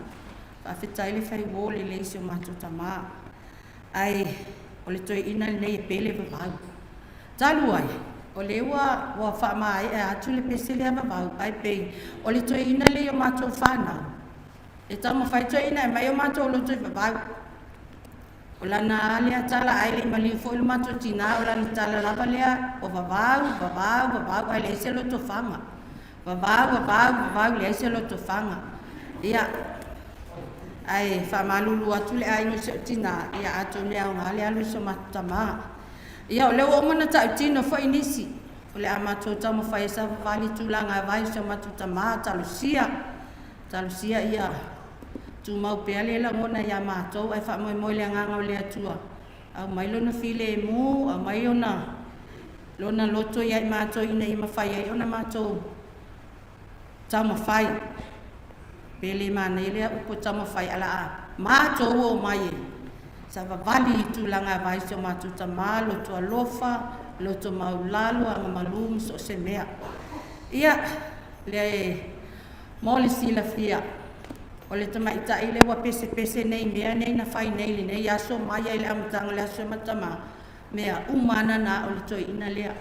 Faafetai le fai uo lelei i si o matou tamā. Ae o le toeaina lenei e pele Vavau. Talu ai, o lea ua faamaea atu le pese lea Vavau, ae pei o le toeaina lea i o matou fanau, e taumafai toeaina e aumai o matou loto i Vavau. O lana lava lea tala, ae le i maliu foi lo matou tinā, o lana tala lava lea, o Vavau, Vavau, Vavau, ae leai se lotofaga. Vavau, Vavau, Vavau, leai se lotofaga. Ia, ae faamalulu atu le aiga i si ou tinā, ia atonu e aoga le alu i so matou tamā. Ia, o lea ua uma ona tautino foi nisi, o le a matou taumafai e savavali i tulaga vae i si o matou tamā, talosia, talosia ia tumau pea le lagona ia matou, ae faamoemoe i le agaga o le Atua, aumai lona filemu, aumai ona lona loto ia i matou ina ia mafai ai ona matou taumafai. Pe le manaia lea upu e taumafai, ae o le a matou omai e savavali i tulaga vae i si o matou tamā, loto alofa, loto maulalo, agamalu ma so o se mea. Ia, lea e mo le silafia, o le tamaitai lea ua pesepese nei i mea nei na fai nei i lenei aso mai lava i le amataga o le aso ma tama, mea uma lava na na o le toeaina lea.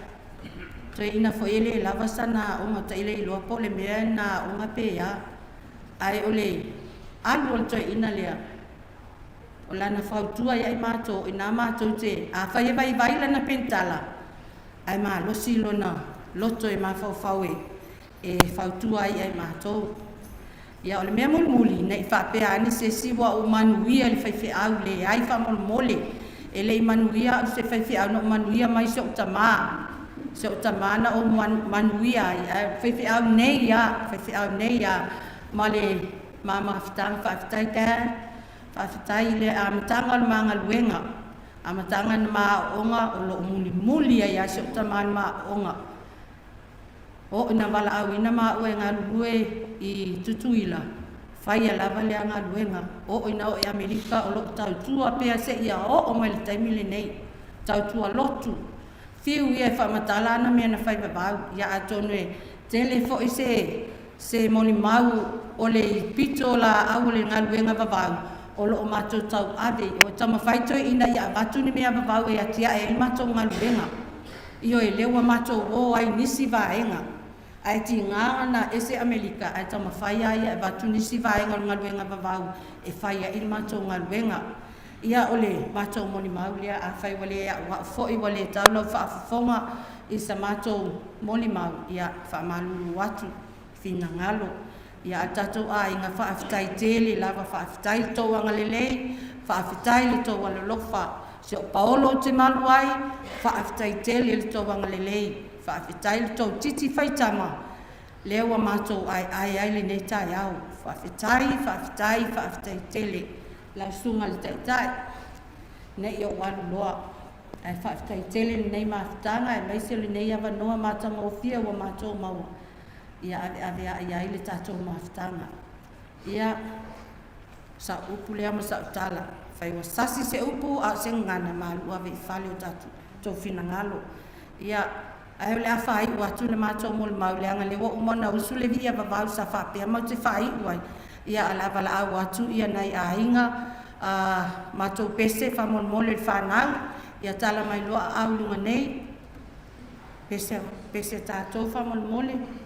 Toeaina foi e le lava sana aoga, tailo le iloa po o le mea na aoga pe a. Ae o le alu o le toeaina lea, o lana fautua ia i matou, o i ina matou te, afai e vaivai lana penitala, ae malosi lona loto e mafaufau e fautua ai ia i matou. Ia, o le mea mulimuli, ne i faapea ane se isi ua ou manuia i le faifeau, leai faamolemole, e le i manuia au i se faifeau, na ou manuia mai si ou tamā, si ou tamā na ou manuia ai, ae o le faifeau nei lava, faifeau nei lava, ma le ma mafutaga. Faafetai Dad, faafetai i le amataga o le ma galuega, amataga na ma aooga, o lo o mulimuli ai lava si ou tamā i le ma aooga. Oo ina valaauina maua e galulue i Tutuila, faia lava lea galuega. Oo ina oo i Amerika, o lo o tautua pea seia oo mai le taimi lenei. Tautua lotu. Fiu ia e faamatala ana mea na fai vavau. Ia atonu e tele foi se se molimau o le pito laau o le galuega vavau o lo o matou tauave. O taumafai toeaiina ia avatu ni mea vavau e atiae ai le matou galuega. Ioe, lea ua matou o ai i nisi vaega, ae tiga ona ese Amerika, ae taumafai lava ia e avatu nisi vaega o le galuega vavau e fai ai le matou galuega. Ia, o le matou molimau lea, afai ua le auau foi, ua le tau lau faafofoga i sa matou molimau, ia, faamalulu atu finagalo. Ia, a le tatou aiga, faafetai tele lava, faafetai i le tou agalelei, faafetai i le tou alolofa. Si ou paolo ou te malu ai, faafetai tele i le tou agalelei, faafetai i le tou titi faitama, lea ua matou aeae ai lenei taeao. Faafetai, faafetai, faafetai tele. Lau Susuga i le Taitai, ne i ou alu loa, ae faafetai tele lenei mafutaga aemaise o lenei avanoa matagofie ua matou maua, ia aveaveai ai le tatou mafutaga. Ia, sau upu lea ma sau tala, fai ua sasi se upu a o se gagana, malu ave i fale o tatou tou finagalo. Ia, ae o le a faaiu atu le matou molimau, leaga o lea ua uma ona usu le vii a Vavau sa faapea matou te faaiu ai, ia, ae o le a valaau atu nai aiga, a matou pese faamolemole i le fanau, ia tala mai loa aau i luga nei. Pese, pese tatou faamolemole.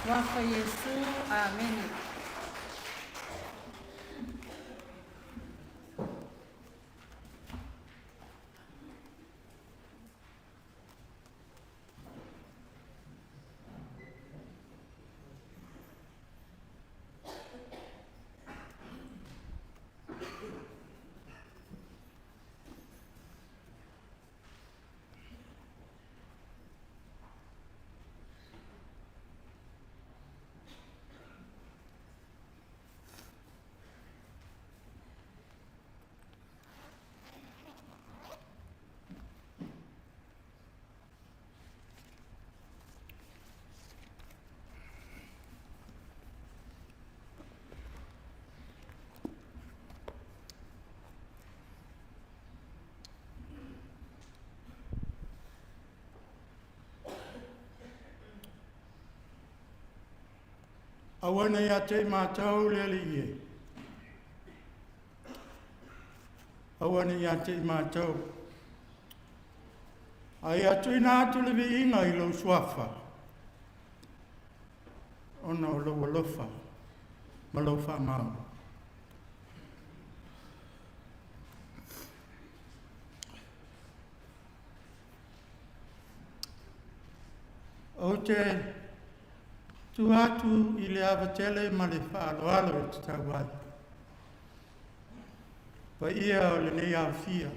Suafa Iesu. Amene. Aua ne ia te i mātou le alii e. Aua ne ia te i mātou. Ai atu ina atu le viiga i lou suafa. Ona o lou alofa ma lou faamau. te tua atu i le ava tele ma le faaaloalo e tatau ai. Paia o lenei aofia.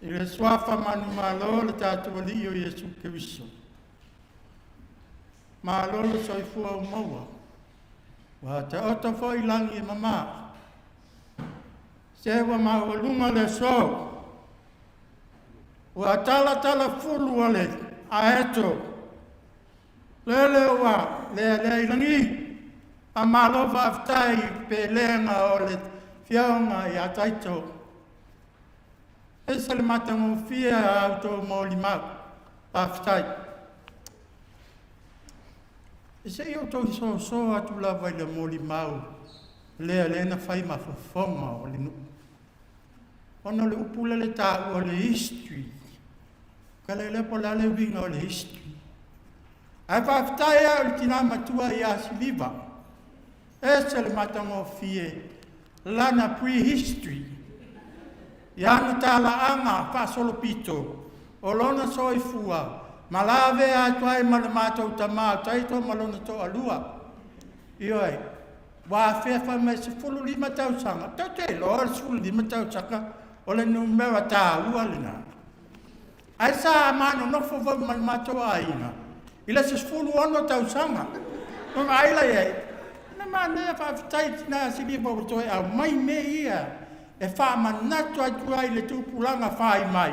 I le suafa manumalo le tatou Alii o Iesu Keriso. Malo le soifua ua maua. Ua taoto foi lagi e mama. Se ua maualuga le aso. Ua talatala fulu o le aeto. Lele ua lealea i lagi. Faamalo faafetai i pelega o le Afioga ia Taito. Ese le matagofie a outou molimau. Faafetai. E se i outou soso atu lava i le molimau lea lea na fai ma fofoga o le nuu. Ona o le upu lea le taua o le history. Ka le lea po o le a le uiga o le history. Ae faafetai lava o le tina matua ia Siliva. Ese le matagofie lana prehistory. Ia ana talaaga faasolopito o lona soifua ma lavea atu ai ma le matou tamā o Taito ma lona toalua. Ioe, ua afea fai mai 15 tausaga, tou te iloa le 15 tausaga o le numera taua lena. Ae sa manonofo foi ma le matou aiga i le 16 tausaga. O vaai la i ai, na manaia faafetai tina Siliva ua toe aumai mea ia e faamanatu atu ai le tupulaga fai mai,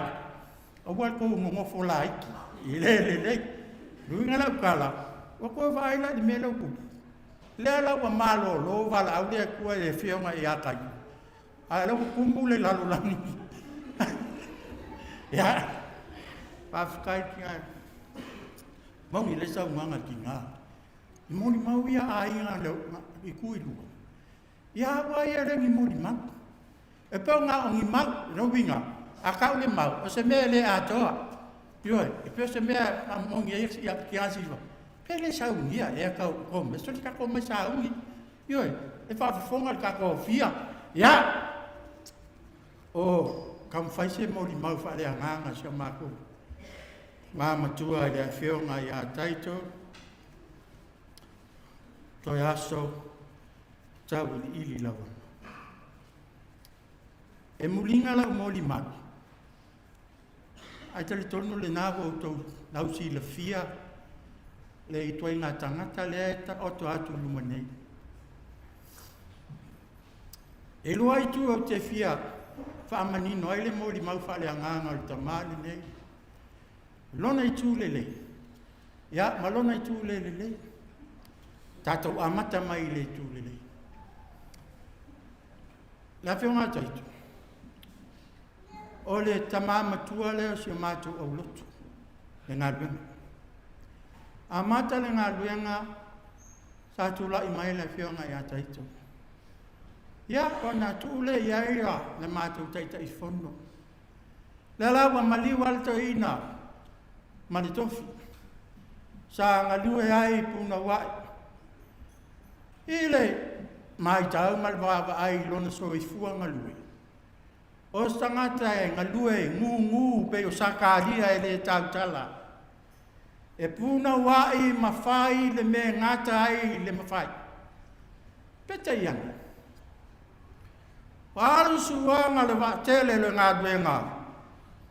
aua le tou nonofo laiti, e le lelei. Le uiga o lau tala, ua toe vaai la i le mea lea ua tupu. Lea la ua malolo valaau le Atua i le afioga ia Taito, a o lea ua tumu le lalolagi. Ia, faafetai tina. Moni le saunoaga a le tina. E molimau ia aiga i itu e lua. Ia aua ia le ni molimau. E pei na o ni mau, lona uiga, a tau le mau, o se mea e le atoa. Ioe, e pei o se mea e moni ai le tina Siliva, pe le saunia ea tau mai, sole tatou omai sauni. Ioe, e faafofoga le tatou aofia. Ia, o taumafai se molimau faaleagaga si o matou tama matua i le afioga ia Taito, toe aso tauiliili lava. E muliga lau molimau, ae talitonu lena ua outou lausilafia le ituaiga tagata lea e taoto atu i luma nei. E lua itu ou te fia faamanino ai le molimau faaleagaga o le tamā lenei. Lona itu lelei, ia ma lona itu le lelei. Tatou amata mai i le itu lelei. Le afioga a Taito, o le tamā matua lea o si o matou aulotu, le galuega. Amata le galuega, sa tulai mai le afioga ia Taito. Ia, ona tuu lea i ai le matou Taitaifono. Lea la ua maliu lava le toeaina ma le tofi. Sa galue ai i punouai. I le matau ma le vaavaai i lona soifua galue, o se tagata e galue gugu pei o Sakaria e le tautala. E punouai ma fai le mea e gata ai le mafai. Peitai ane, ua alu suaga le vaatele o le galuega,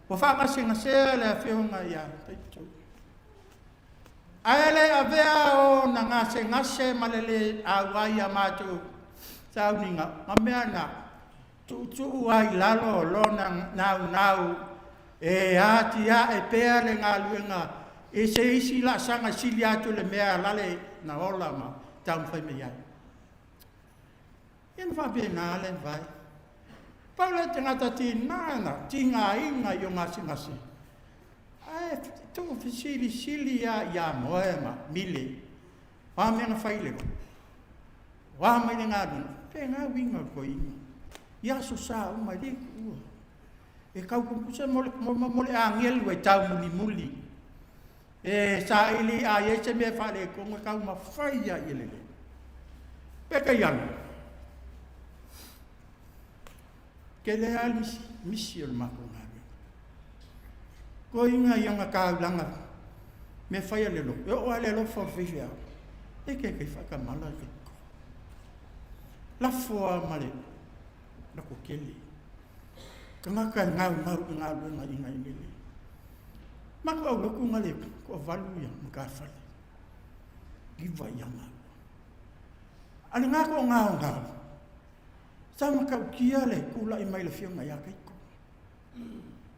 ua faagasegasea le afioga ia Taito. Ae le avea ona gasegase ma le le auai a matou sauniga, ma mea na tuutuu ai lalo lona naunau e atiae pea le galuega i se isi laasaga sili atu le mea lale na ola ma taumafai mai ai. Ia na faapena le vai. Pau le tagata tiga na tigaina i o gasegase. Ae tuu fesilisili ia ia moe ma mile. O a mea na fai le o a mai le galuega. Pe ngā uiga o le toeaina. I aso sa uma e le tuua. E tau pusa mo le agelu e tau mulimuli. E saili a i ai se mea faaletonu e taumafai lava ia lelei. Peitai ane, tele lava le misi, misi o le matou galuega. Toeaiina i ona taulaga mea fai a le lotu, e oo lava i le alofa o le faifeau, e te te faatamala le lafo lava ma le loto tele. Tagata e gaugau i galuega ina ia lelei. Matou aulotu na le toavalu ia matafale, iva ia maua. A lena toagaogao, sa matautia le tulai mai le afioga ia Kaito.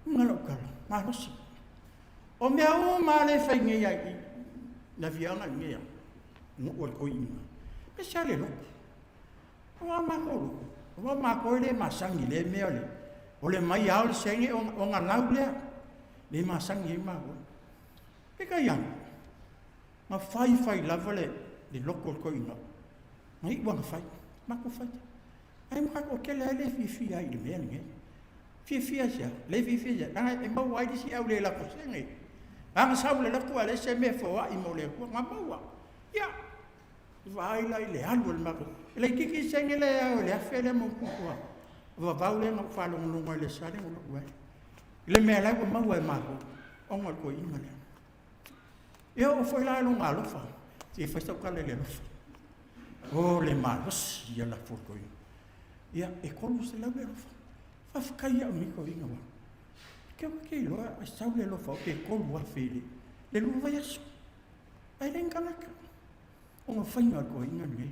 Uga lau tala, malosi. O mea uma lea e fai nei ai i le afiaga lenei a, nuu o le toeaina, e ese lava le lotu. Aua matou lotu, aua matou e le masani i lea mea o le mai ao le senge ona lau lea, le masani ai matou. Peitai ane, na fai fai lava le lotu o le toeaina, na iu lava ina fai, matou fai. Ae matua toatele lava lea e fiafia ai i le mea lenei. Fiafia aisea? Le fiafia aisea? Leaga e maua ai le isi au le lafo sege. Leaga sau le lotu ae leai se mea e foai mo le Atua. Na maua. Ia, vaai la i le alu a le matou. E laitiiti sege lea e ao i le 1000 lea ma ona tupu lava. O vavau lea na ou faalogologo ai i le Aso Sa lea na ou alu ai. I le mea la ua maua e matou, ona o le toeaina lea. E oo foi la i lona alofa, se i fai sau tala i le alofa. O le malosi ia lafo le toeaina. Ia, e 300 le alofa. Faafetai au nei toeaina ua. Ke o ke iloa e sau le alofa o pe 3,000 i le lua vaiaso. Ae le ni tagata. O nga faiga o le toeaina lenei.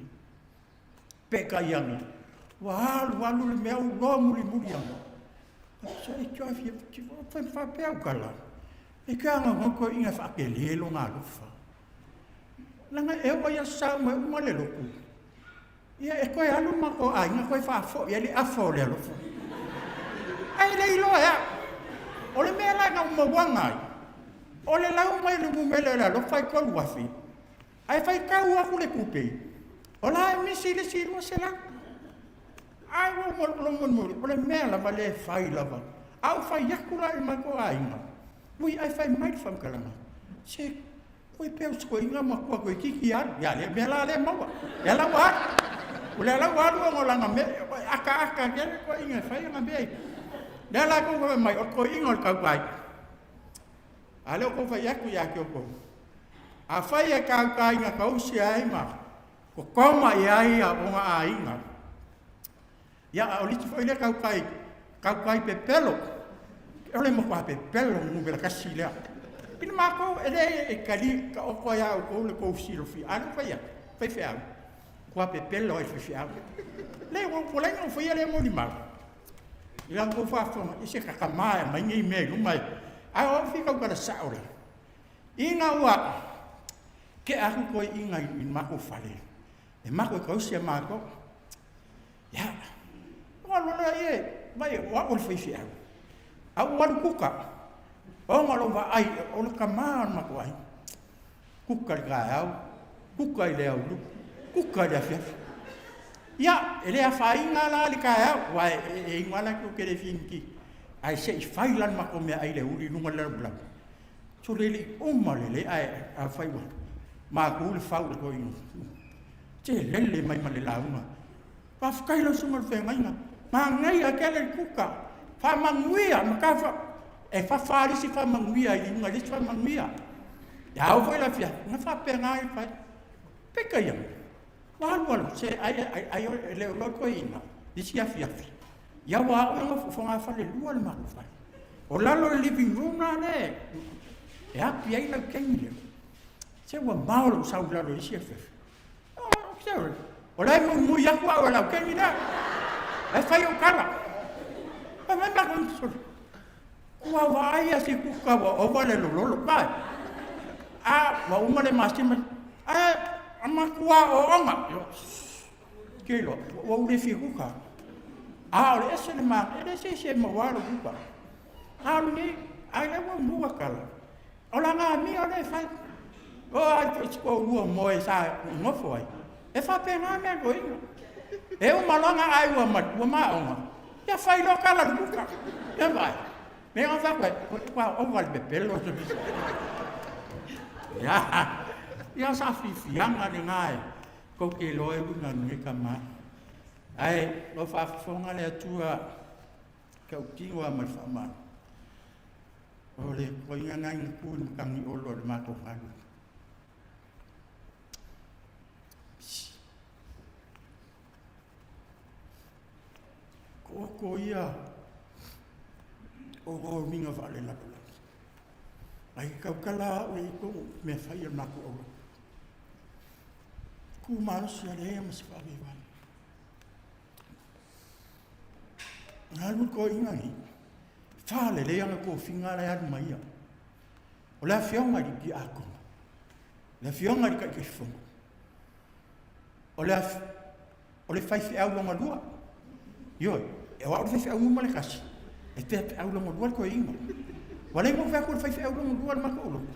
Peitai ane, ua alu alu le mea ua loa mulimuli ane. So e tau fia fai faapea au tala. E te agaga toeaina e faatele lona alofa. Leaga e oo i aso sa uma e uma le lotu. Ia e toe alu ma ko aiga toe faafoi ai le afa o le alofa. Ae le iloa e au. O le mea la na ou mauaga ai, o le lau mai o le numera o le alofa e 3,000, Ae faitau atu le tupe, o la e misi le isi 200. Ae ua uma lou molimoli, o le mea lava lea e fai lava. A ou fai atu la i le matou aiga, ui ae fai mai le faamatalaga, se koe pea o se toeaina matua toeitiiti alu. Ia lea mea la lea maua. Lea la ua alu. O lea la ua alu ona o lana mea, e akaaka tele toeaina e fai ana mea. Lea la tou fai mai, o le toeaina o le tautai. A lea ua outou fai atu ia te outou, afai e tautaina tausi ai ma totoma i ai ona aiga, ia a o le isi foi lea tautai, tautai pepelo, o le matua pepelo numera tasi lea. I le matou, e le e tali taoto ai a outou le tou silafia, a lea ua fai atu, faifeau, matua pepelo ai le faifeau. Le, ua ua leai na ou faia lea molimau. I la outou faafofoga, i se kakama e aumai nei mea i luma e, ae o au fia tautala sao la. Ina ua tea atu toeaiina i le matou fale, e matou e tausi a matou. Ia, ua alu lea ie, vai, o au o le faifeau. A ua alu kuka, ona o lou vaai, o le tama o le matou aiga. Kuka i le taeao, kuka i le aoauli, kuka i le afiafi. Ia, e le afaina la le taeao, aua e, e inu lava la tou te le finiki. Ae se i fai la le matou meaai i le uli i luga o le lalolagi. Sole e le i uma lelei, ae afai ua mapu le fau i le toeaina. Se lele mai ma le lauga. Faafetai lau susuga i le feagaiga. Manaia tele le kuka. Faamanuia ma tafa. E fafa le isi faamanuia i luga i le isi faamanuia. E ao foi le afiafi, na faapena ai fai. Peitai ane, ua alu alu, se ai, ai, ai, e le o iloa toeaina, isi afiafi. Ia ua ao ina fogafale lua le matou fale. O lalo le living room la le, e api ai lau taimi lea. Se ua mao lou sau i lalo i isi afiafi. O la e muimui atu au e lau taimi lea. Ae fai ou tala. Fai mai matou sole. Ua vaai a se kuka ua ova le lololo. Vai. A ua uma le masima. Ae a matua ooga. Ke iloa, ua ou le fia kuka. A o le ese le ma, e le se isi e maua lou kuka. A o lenei, ai lea ua mua tala. O lana amio lea e fai. O ai foi si toalua moe sa nofo ai. E faapena mea toeaina. E uma loa ona ai ua matua ma aoga. Ia fai loa tala le kuka. Ia vai. Me ona fai koe, ua ova le pepelo. Ia, ia sa fifiaga lena e kou te iloa e uiga nei tama. Ae lo faafofoga le Atua tautino lava ma le faamalo. O le koiga na ina ku i matangi olo o le matou galuega. Ko oko ia o o minga whaale lalolagi. Ai kaukala au e kou mea whai al maku aula. Ku malosi ale ea ma se whaavevai. Ngalu ko inga ni. Whaale le anga ko finga le alu mai ia. O le afioga i le diakono. Le afioga i le taitaifono. O le, af, o le faifeau logalua. Ioe, e o au le faifeau numa le kasi. E te feau logalua le toeaina. Ua le mo feau le faifeau logalua le matou lotu.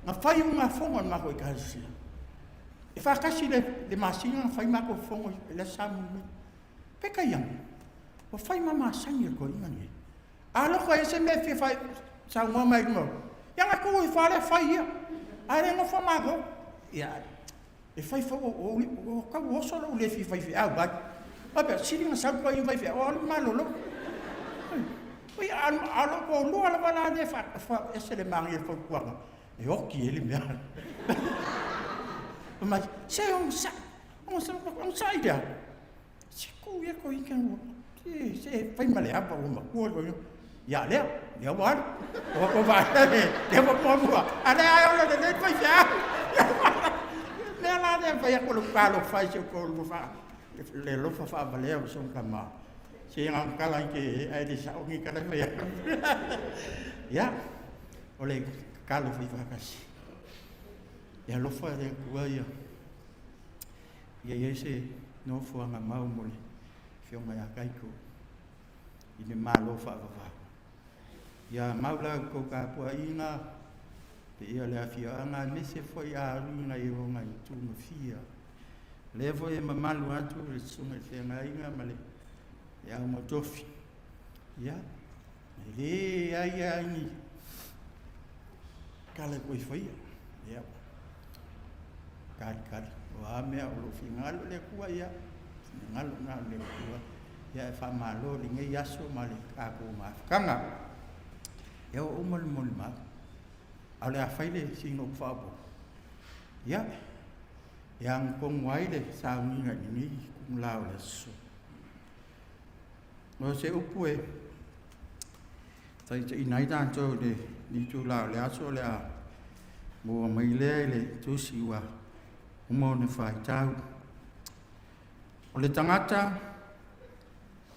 Na fai o ngā fongo le matou ekalesia. E whakasi le, le masina na fai matou fongo i le samu mai. Peka ianga. Ua fai ma masani le toeaina nei. Alofa e se mea fia fai saunoa mai luma. Ia nga kou i fale fai ia. A le nofo matou. Ia e fai fai o o o kau oso lo le fi fai fi au vai. A pe sili nga sau ko i fai fi o alu malolo. Oi alu alu ko lua la la le fa fa ese le mangi e fai kuanga. E oki e le mea. Ma se on sa on sa on sa ia. Se ku ia ko ika ua. Se, se fai ma le ava ua makua ko ia. Ia lea, lea ua alu. O ko va le, lea ua mua mua. A lea ai ola le le fai fea. Mea la lea fai aku lo kalo fai se ko lu fa. Le lofa fa valea o son kama. Se nga kala ke ai le sa ongi kala fai. Ia, o le kalo fai fakasi. Ia lofa le kua ia. Ia i ai se nofoaga mau mo le Afioga ia Kaiko i le Malo faavavau. Ia mau la outou tapuaiga, paia o le afioaga aemaise foi aiga i ona itugafia. O lea foi e mamalu atu le Susuga i le Feagaiga ma le Au Matofi. Ia, e leai lava ni tala e toe faia. Ia, kalikali. O a mea o lo o finagalo le Atua, ia, finagalo na o le Atua. Ia, e faamalo lenei aso ma le tatou mafutaga. Ia, ua uma le molimau. A o le a fai le sina upu faaopoopo. Ia, e agatonu ai le sauniga i lenei itula o le aso. O se upu e taitaiina ai tatou i le itula o le aso o le a maua mai lea i le tusi ua uma ona faitau. O le tagata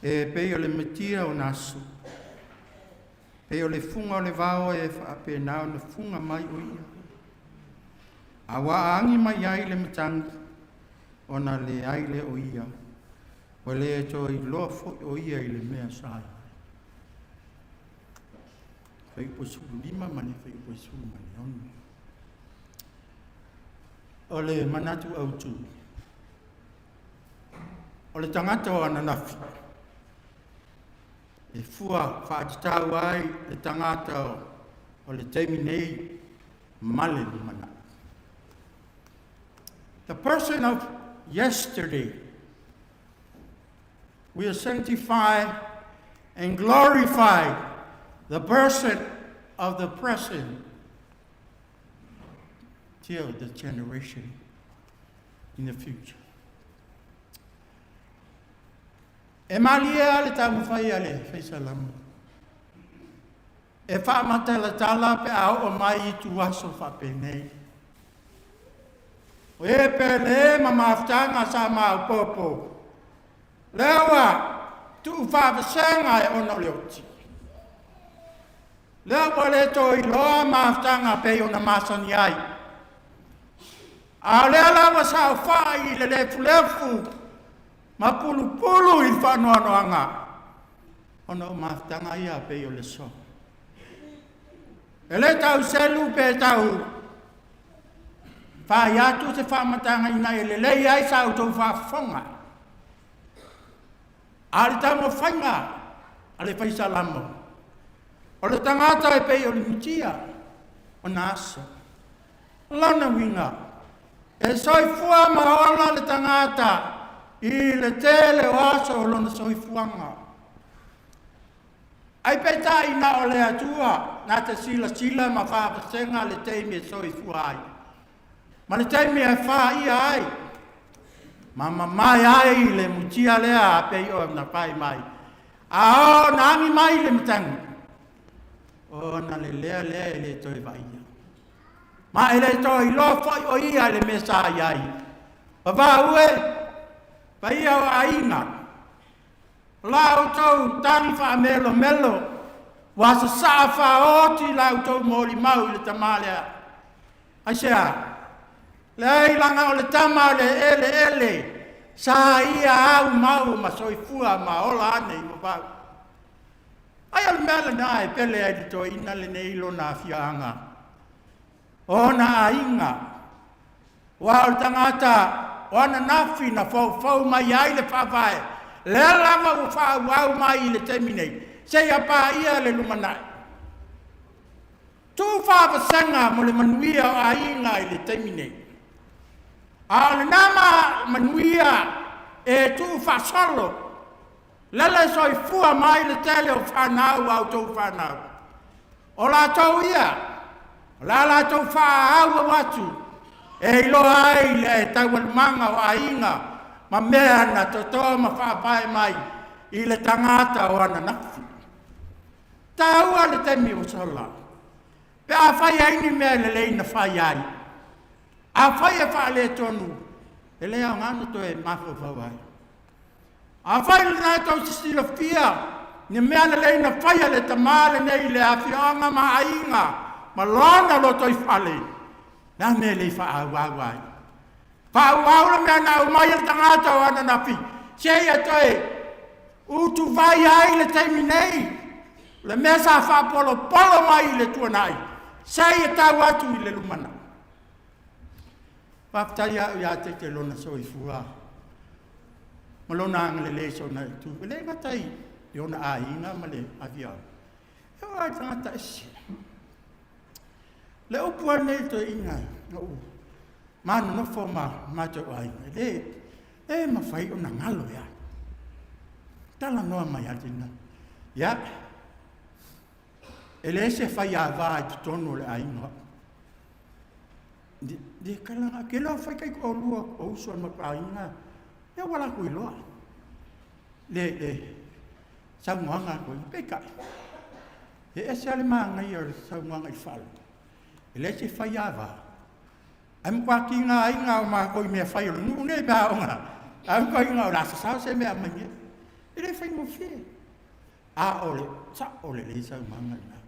e pei o le matia o na aso, pei o le fuga o le vao e faapena ona fuga mai o ia. A ua agi mai ai le matagi, ona leai lea o ia, ua le toe iloa foi o ia i le mea sa i ai. Fuaiupu 15 ma le fuaiupu 16. O le manatu autu, o le tagata o ananafi, e fua faatatau ai le tagata o le taimi nei ma le lumanai. The person of yesterday will sanctify and glorify the person of the present till the generation in the future. E malie a le taumafai a le faisalamo. E faamatalatala pe a oo mai i tuaso faapenei. O e pele ma mafutaga sa maopoopo. Lea ua tuu faavasega e ona o le oti. Lea ua le toe iloa mafutaga pei ona masani ai. A o lea la ua saofai i le lefulefu ma pulupulu i le faanoanoaga ona o mafutaga ia pei o le so. E le tau selu pe tau fai atu se faamatalaga ina ia lelei ai sa outou faafofoga. A o le taumafaiga a le faisalamo, o le tagata e pei o le mutia o na aso. Lona uiga, e soifua ma ola le tagata i le tele o aso o lona soifuaga. Ai peitai na o le Atua na te silasila ma faavasega le taimi e soifua ai, ma le taimi e faia ai, ma mamae ai le mutia lea a pei ona fai mai. A oo na agi mai le matagi, ona le lea lea e le toe vaaia. Ma e le toe iloa foi o ia le mea sa i ai. Vavau e, paia o aiga, O la outou tagi faamelomelo ua sasaa faaoti la outou molimau i le tama lea. Aisea? Leai, laga o le tama o le eleele sa ia au mau ma soifua ma ola ane i vavau. Ai o le mea lena e pele ai le toeaina lenei lona afioaga, ona aiga, Aua o le tagata o ananafi na foufou mai ai le faavae, lea lava ua faaauau mai i le taimi nei, seia paia le lumanai. Tuu faavasega mo le manuia o aiga i le taimi nei. A o lena ma manuia e tuu faasolo, lele soifua mai le tele o fanau a outou fanau. O latou ia, o la latou faaauau atu e iloa ai le taualumaga o aiga ma mea na toto ma faavae mai i le tagata o ananafi. Taua le taimi ua sola, pe a fai ai ni mea lelei na fai ai. Afai e faaletonu, e le aoga ona toe mafaufau ai. Afai lena tou te silafia ni mea lelei na faia le tamā lenei i le afioaga ma aiga ma lona lotoifale, le a mea e le faaauau ai? Faaauau le mea na aumai e le tagata o ananafi, seia toe utuvai ai le taimi nei, le mea sa faapolopolo mai i le tuanai, seia tau atu i le lumanai. Faafetai au ia te te lona soifua ma lona agalelei i sona itu. E le gata i ona aiga ma le afioaga, e oo lava i tagata ese. Le upu a lenei toeaina na ou manonofo ma matou aiga, e le, e mafai ona galo ea. Talanoa mai a tina. Ia, e le se faiava i totonu o le aiga. Le kala, ke loa fai kai ko lua o uso ma aiga, ia ua lakou iloa le le saunoaga a koe. Peitai, e ese lava le manaia o le saunoaga i le faalogo. E leai se faiava. Ae matua tigaina o matou i mea fai o le nuu nei pe a ona ae matua iga o le a sasao se mea aumai nei. E le faigofie. A o le sao lelei saunoaga lena.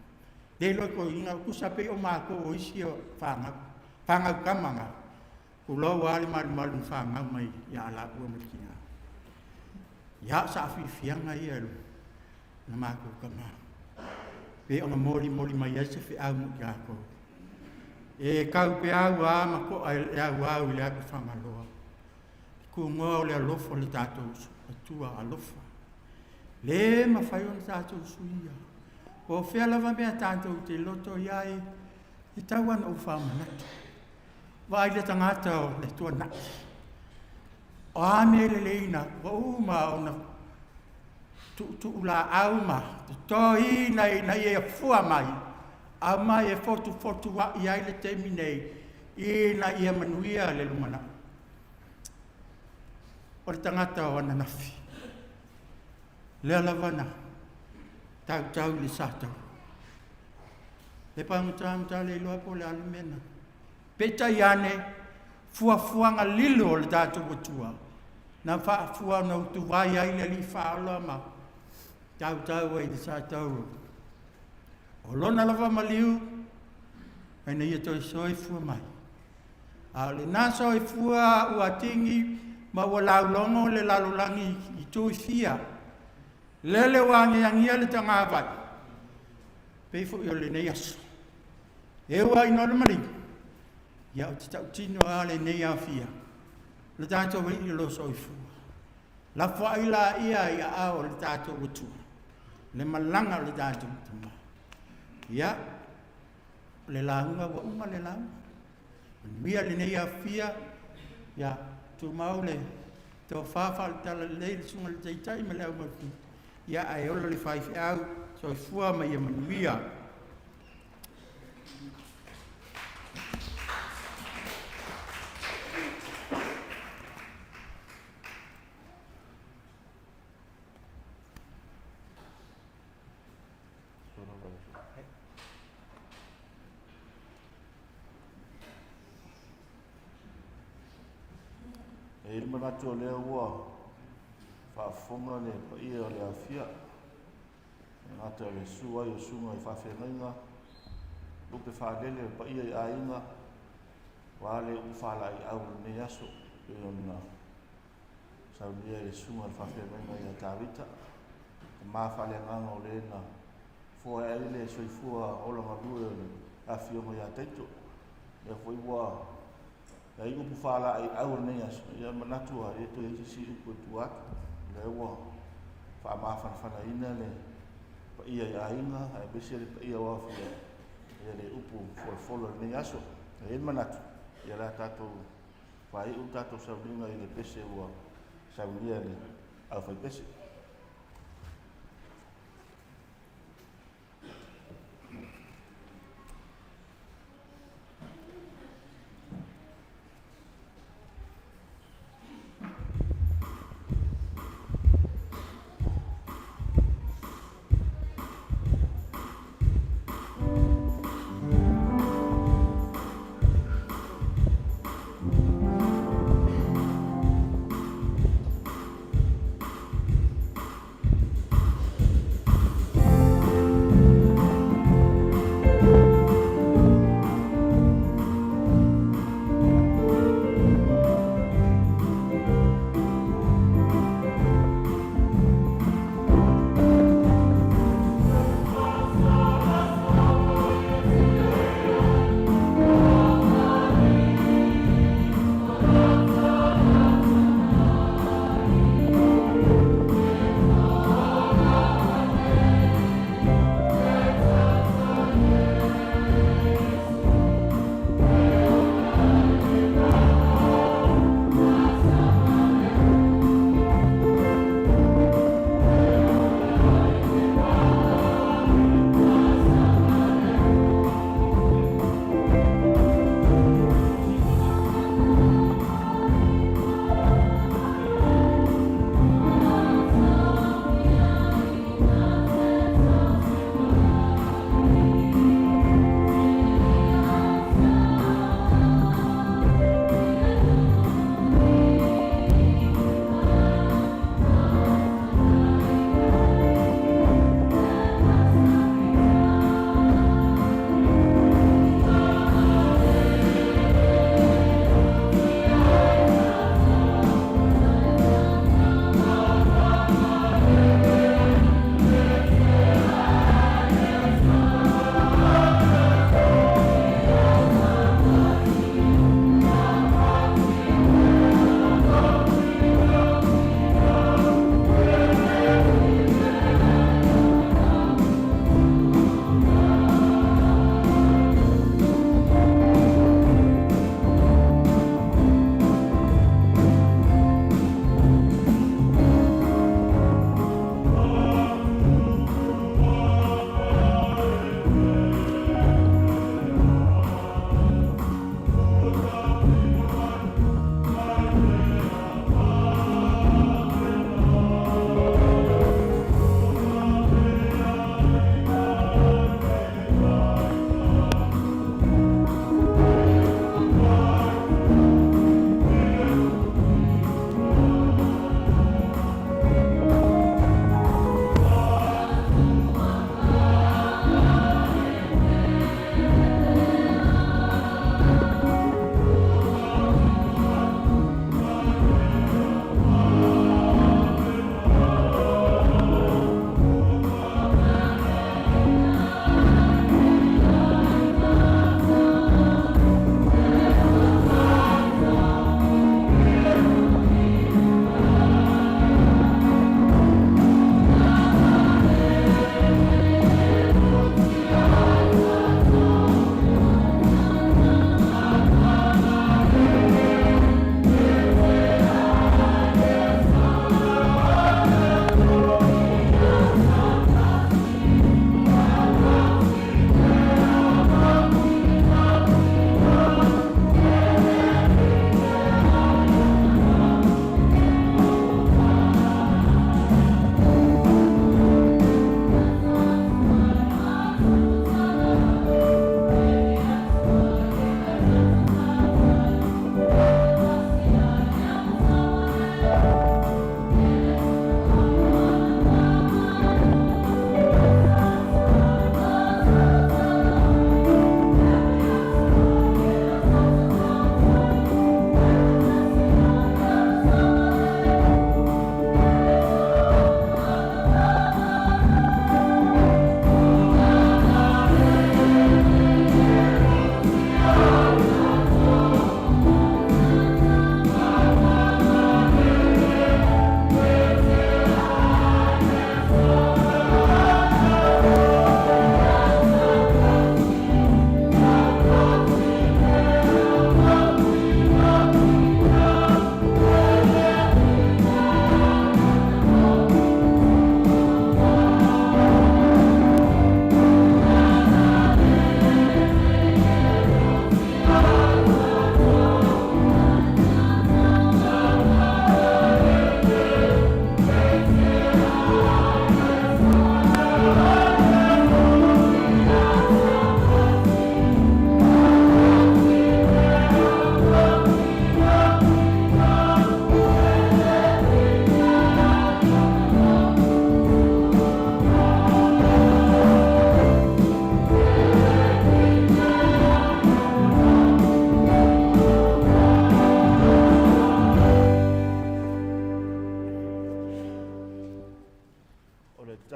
Le iloa toeaiina, tusa pei o matou o isi o fanau, fanau tama na. Tulou lava le malumalu na fanau mai ia laua ma le tina. Ia, o saafiafiaga ia na matou tama. Pei ona molimoli mai ai se feau mo i latou. E tau peau a ma to'a e auau i le atu Fagaloa. Tunoa o le alofa o le tatou Atua alofa. Le mafai ona tatou suia. Po o fea lava mea tatou te loto i ai, e tau lava ona ou faamanatu. Vaai le tagata o le tuanai. O a mea lelei na ua uma ona tuutuu laau ma totoina ina ia fua mai, aumai e fotufotuai ai le taimi nei ina ia manuia le lumanai. O le tagata o ananafi, lea lava na tautau i le sa tau. Le pagota le iloa po o le a le mea na. Peitai ane, fuafuaga lilo o le tatou Atua, na faafua na utuvai ai le Alii Faaola ma tautau ai i le sa tau. O lona lava maliu, ina ia toe soifua mai. A o lena soifua ua tigi ma ua laulogo le lalolagi i itu e fia. Lele ua agiagia le tagavai, pei foi o lenei aso. E ua ina o le maliu, ia ou te tautino lava lenei afia, le tatou alii o lo soifua. Lafoai laia i aao o le tatou Atua, le malaga o le tatou Tama. Ia, o le lauga ua uma le lauga. Manuia lenei afia, ia tumau le tofa faaletala lelei le susuga i le Taitai ma le au mautu, ia ae ola le faifeau. Soifua ma ia manuia. E i le manatu o lea ua faafofoga le paia o le afia, e gata o le susu ai o susuga i faafeagaiga, lupe faalele o le paia i aiga, ua le upu faalaeiau o lenei aso, pei ona saunia i le susuga i le faafeagaiga ia Tavita, tama faaleagaga o le na foe ai le soifua ola galue o le afioga ia Taito. Lea foi ua ai upu faalaeiau o lenei aso, ia manatu lava, e le toe i ai se isi upu e tua atu. Lea ua faamafanafanaina le paia i aiga, aemaise le paia o afia, ia le upu folafola o lenei aso. E i ai le manatu, ia o le a tatou faaiu le tatou sauniga i le pese ua saunia e le aufaipese.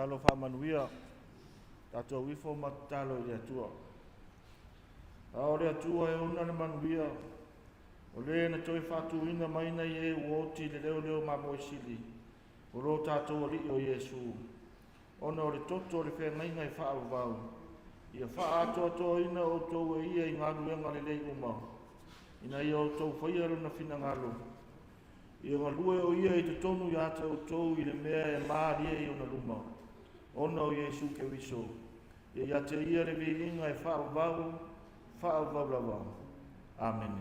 Tatalo faamanuia tatou ifo ma tatalo i le Atua. A o le Atua e ona le manuia, o lē na toe faatuina mai nai e ua oti i le leoleo mamoe sili, o lo tatou Alii o Iesu, ona o le toto o le feagaiga e faaavavau, ia faaatoatoaina outou e ia i galuega lelei uma, ina ia outou faia lona finagalo, ia galue o ia i totonu ia te outou i le mea e malie i ona luma, ona o Iesu Keriso, ia ia te ia le viiga e faavavau, faavavau lava. Amene.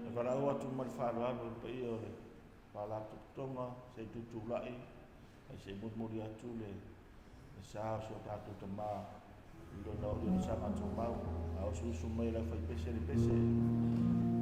E valaau atu ma le faaaloalo i le paia o le Faalapotopotoga se i tutulai ai se i mulimuli atu le sa o si o tatou tamā i lona oliolisaga tumau a usuusu mai le aufaipese le pese.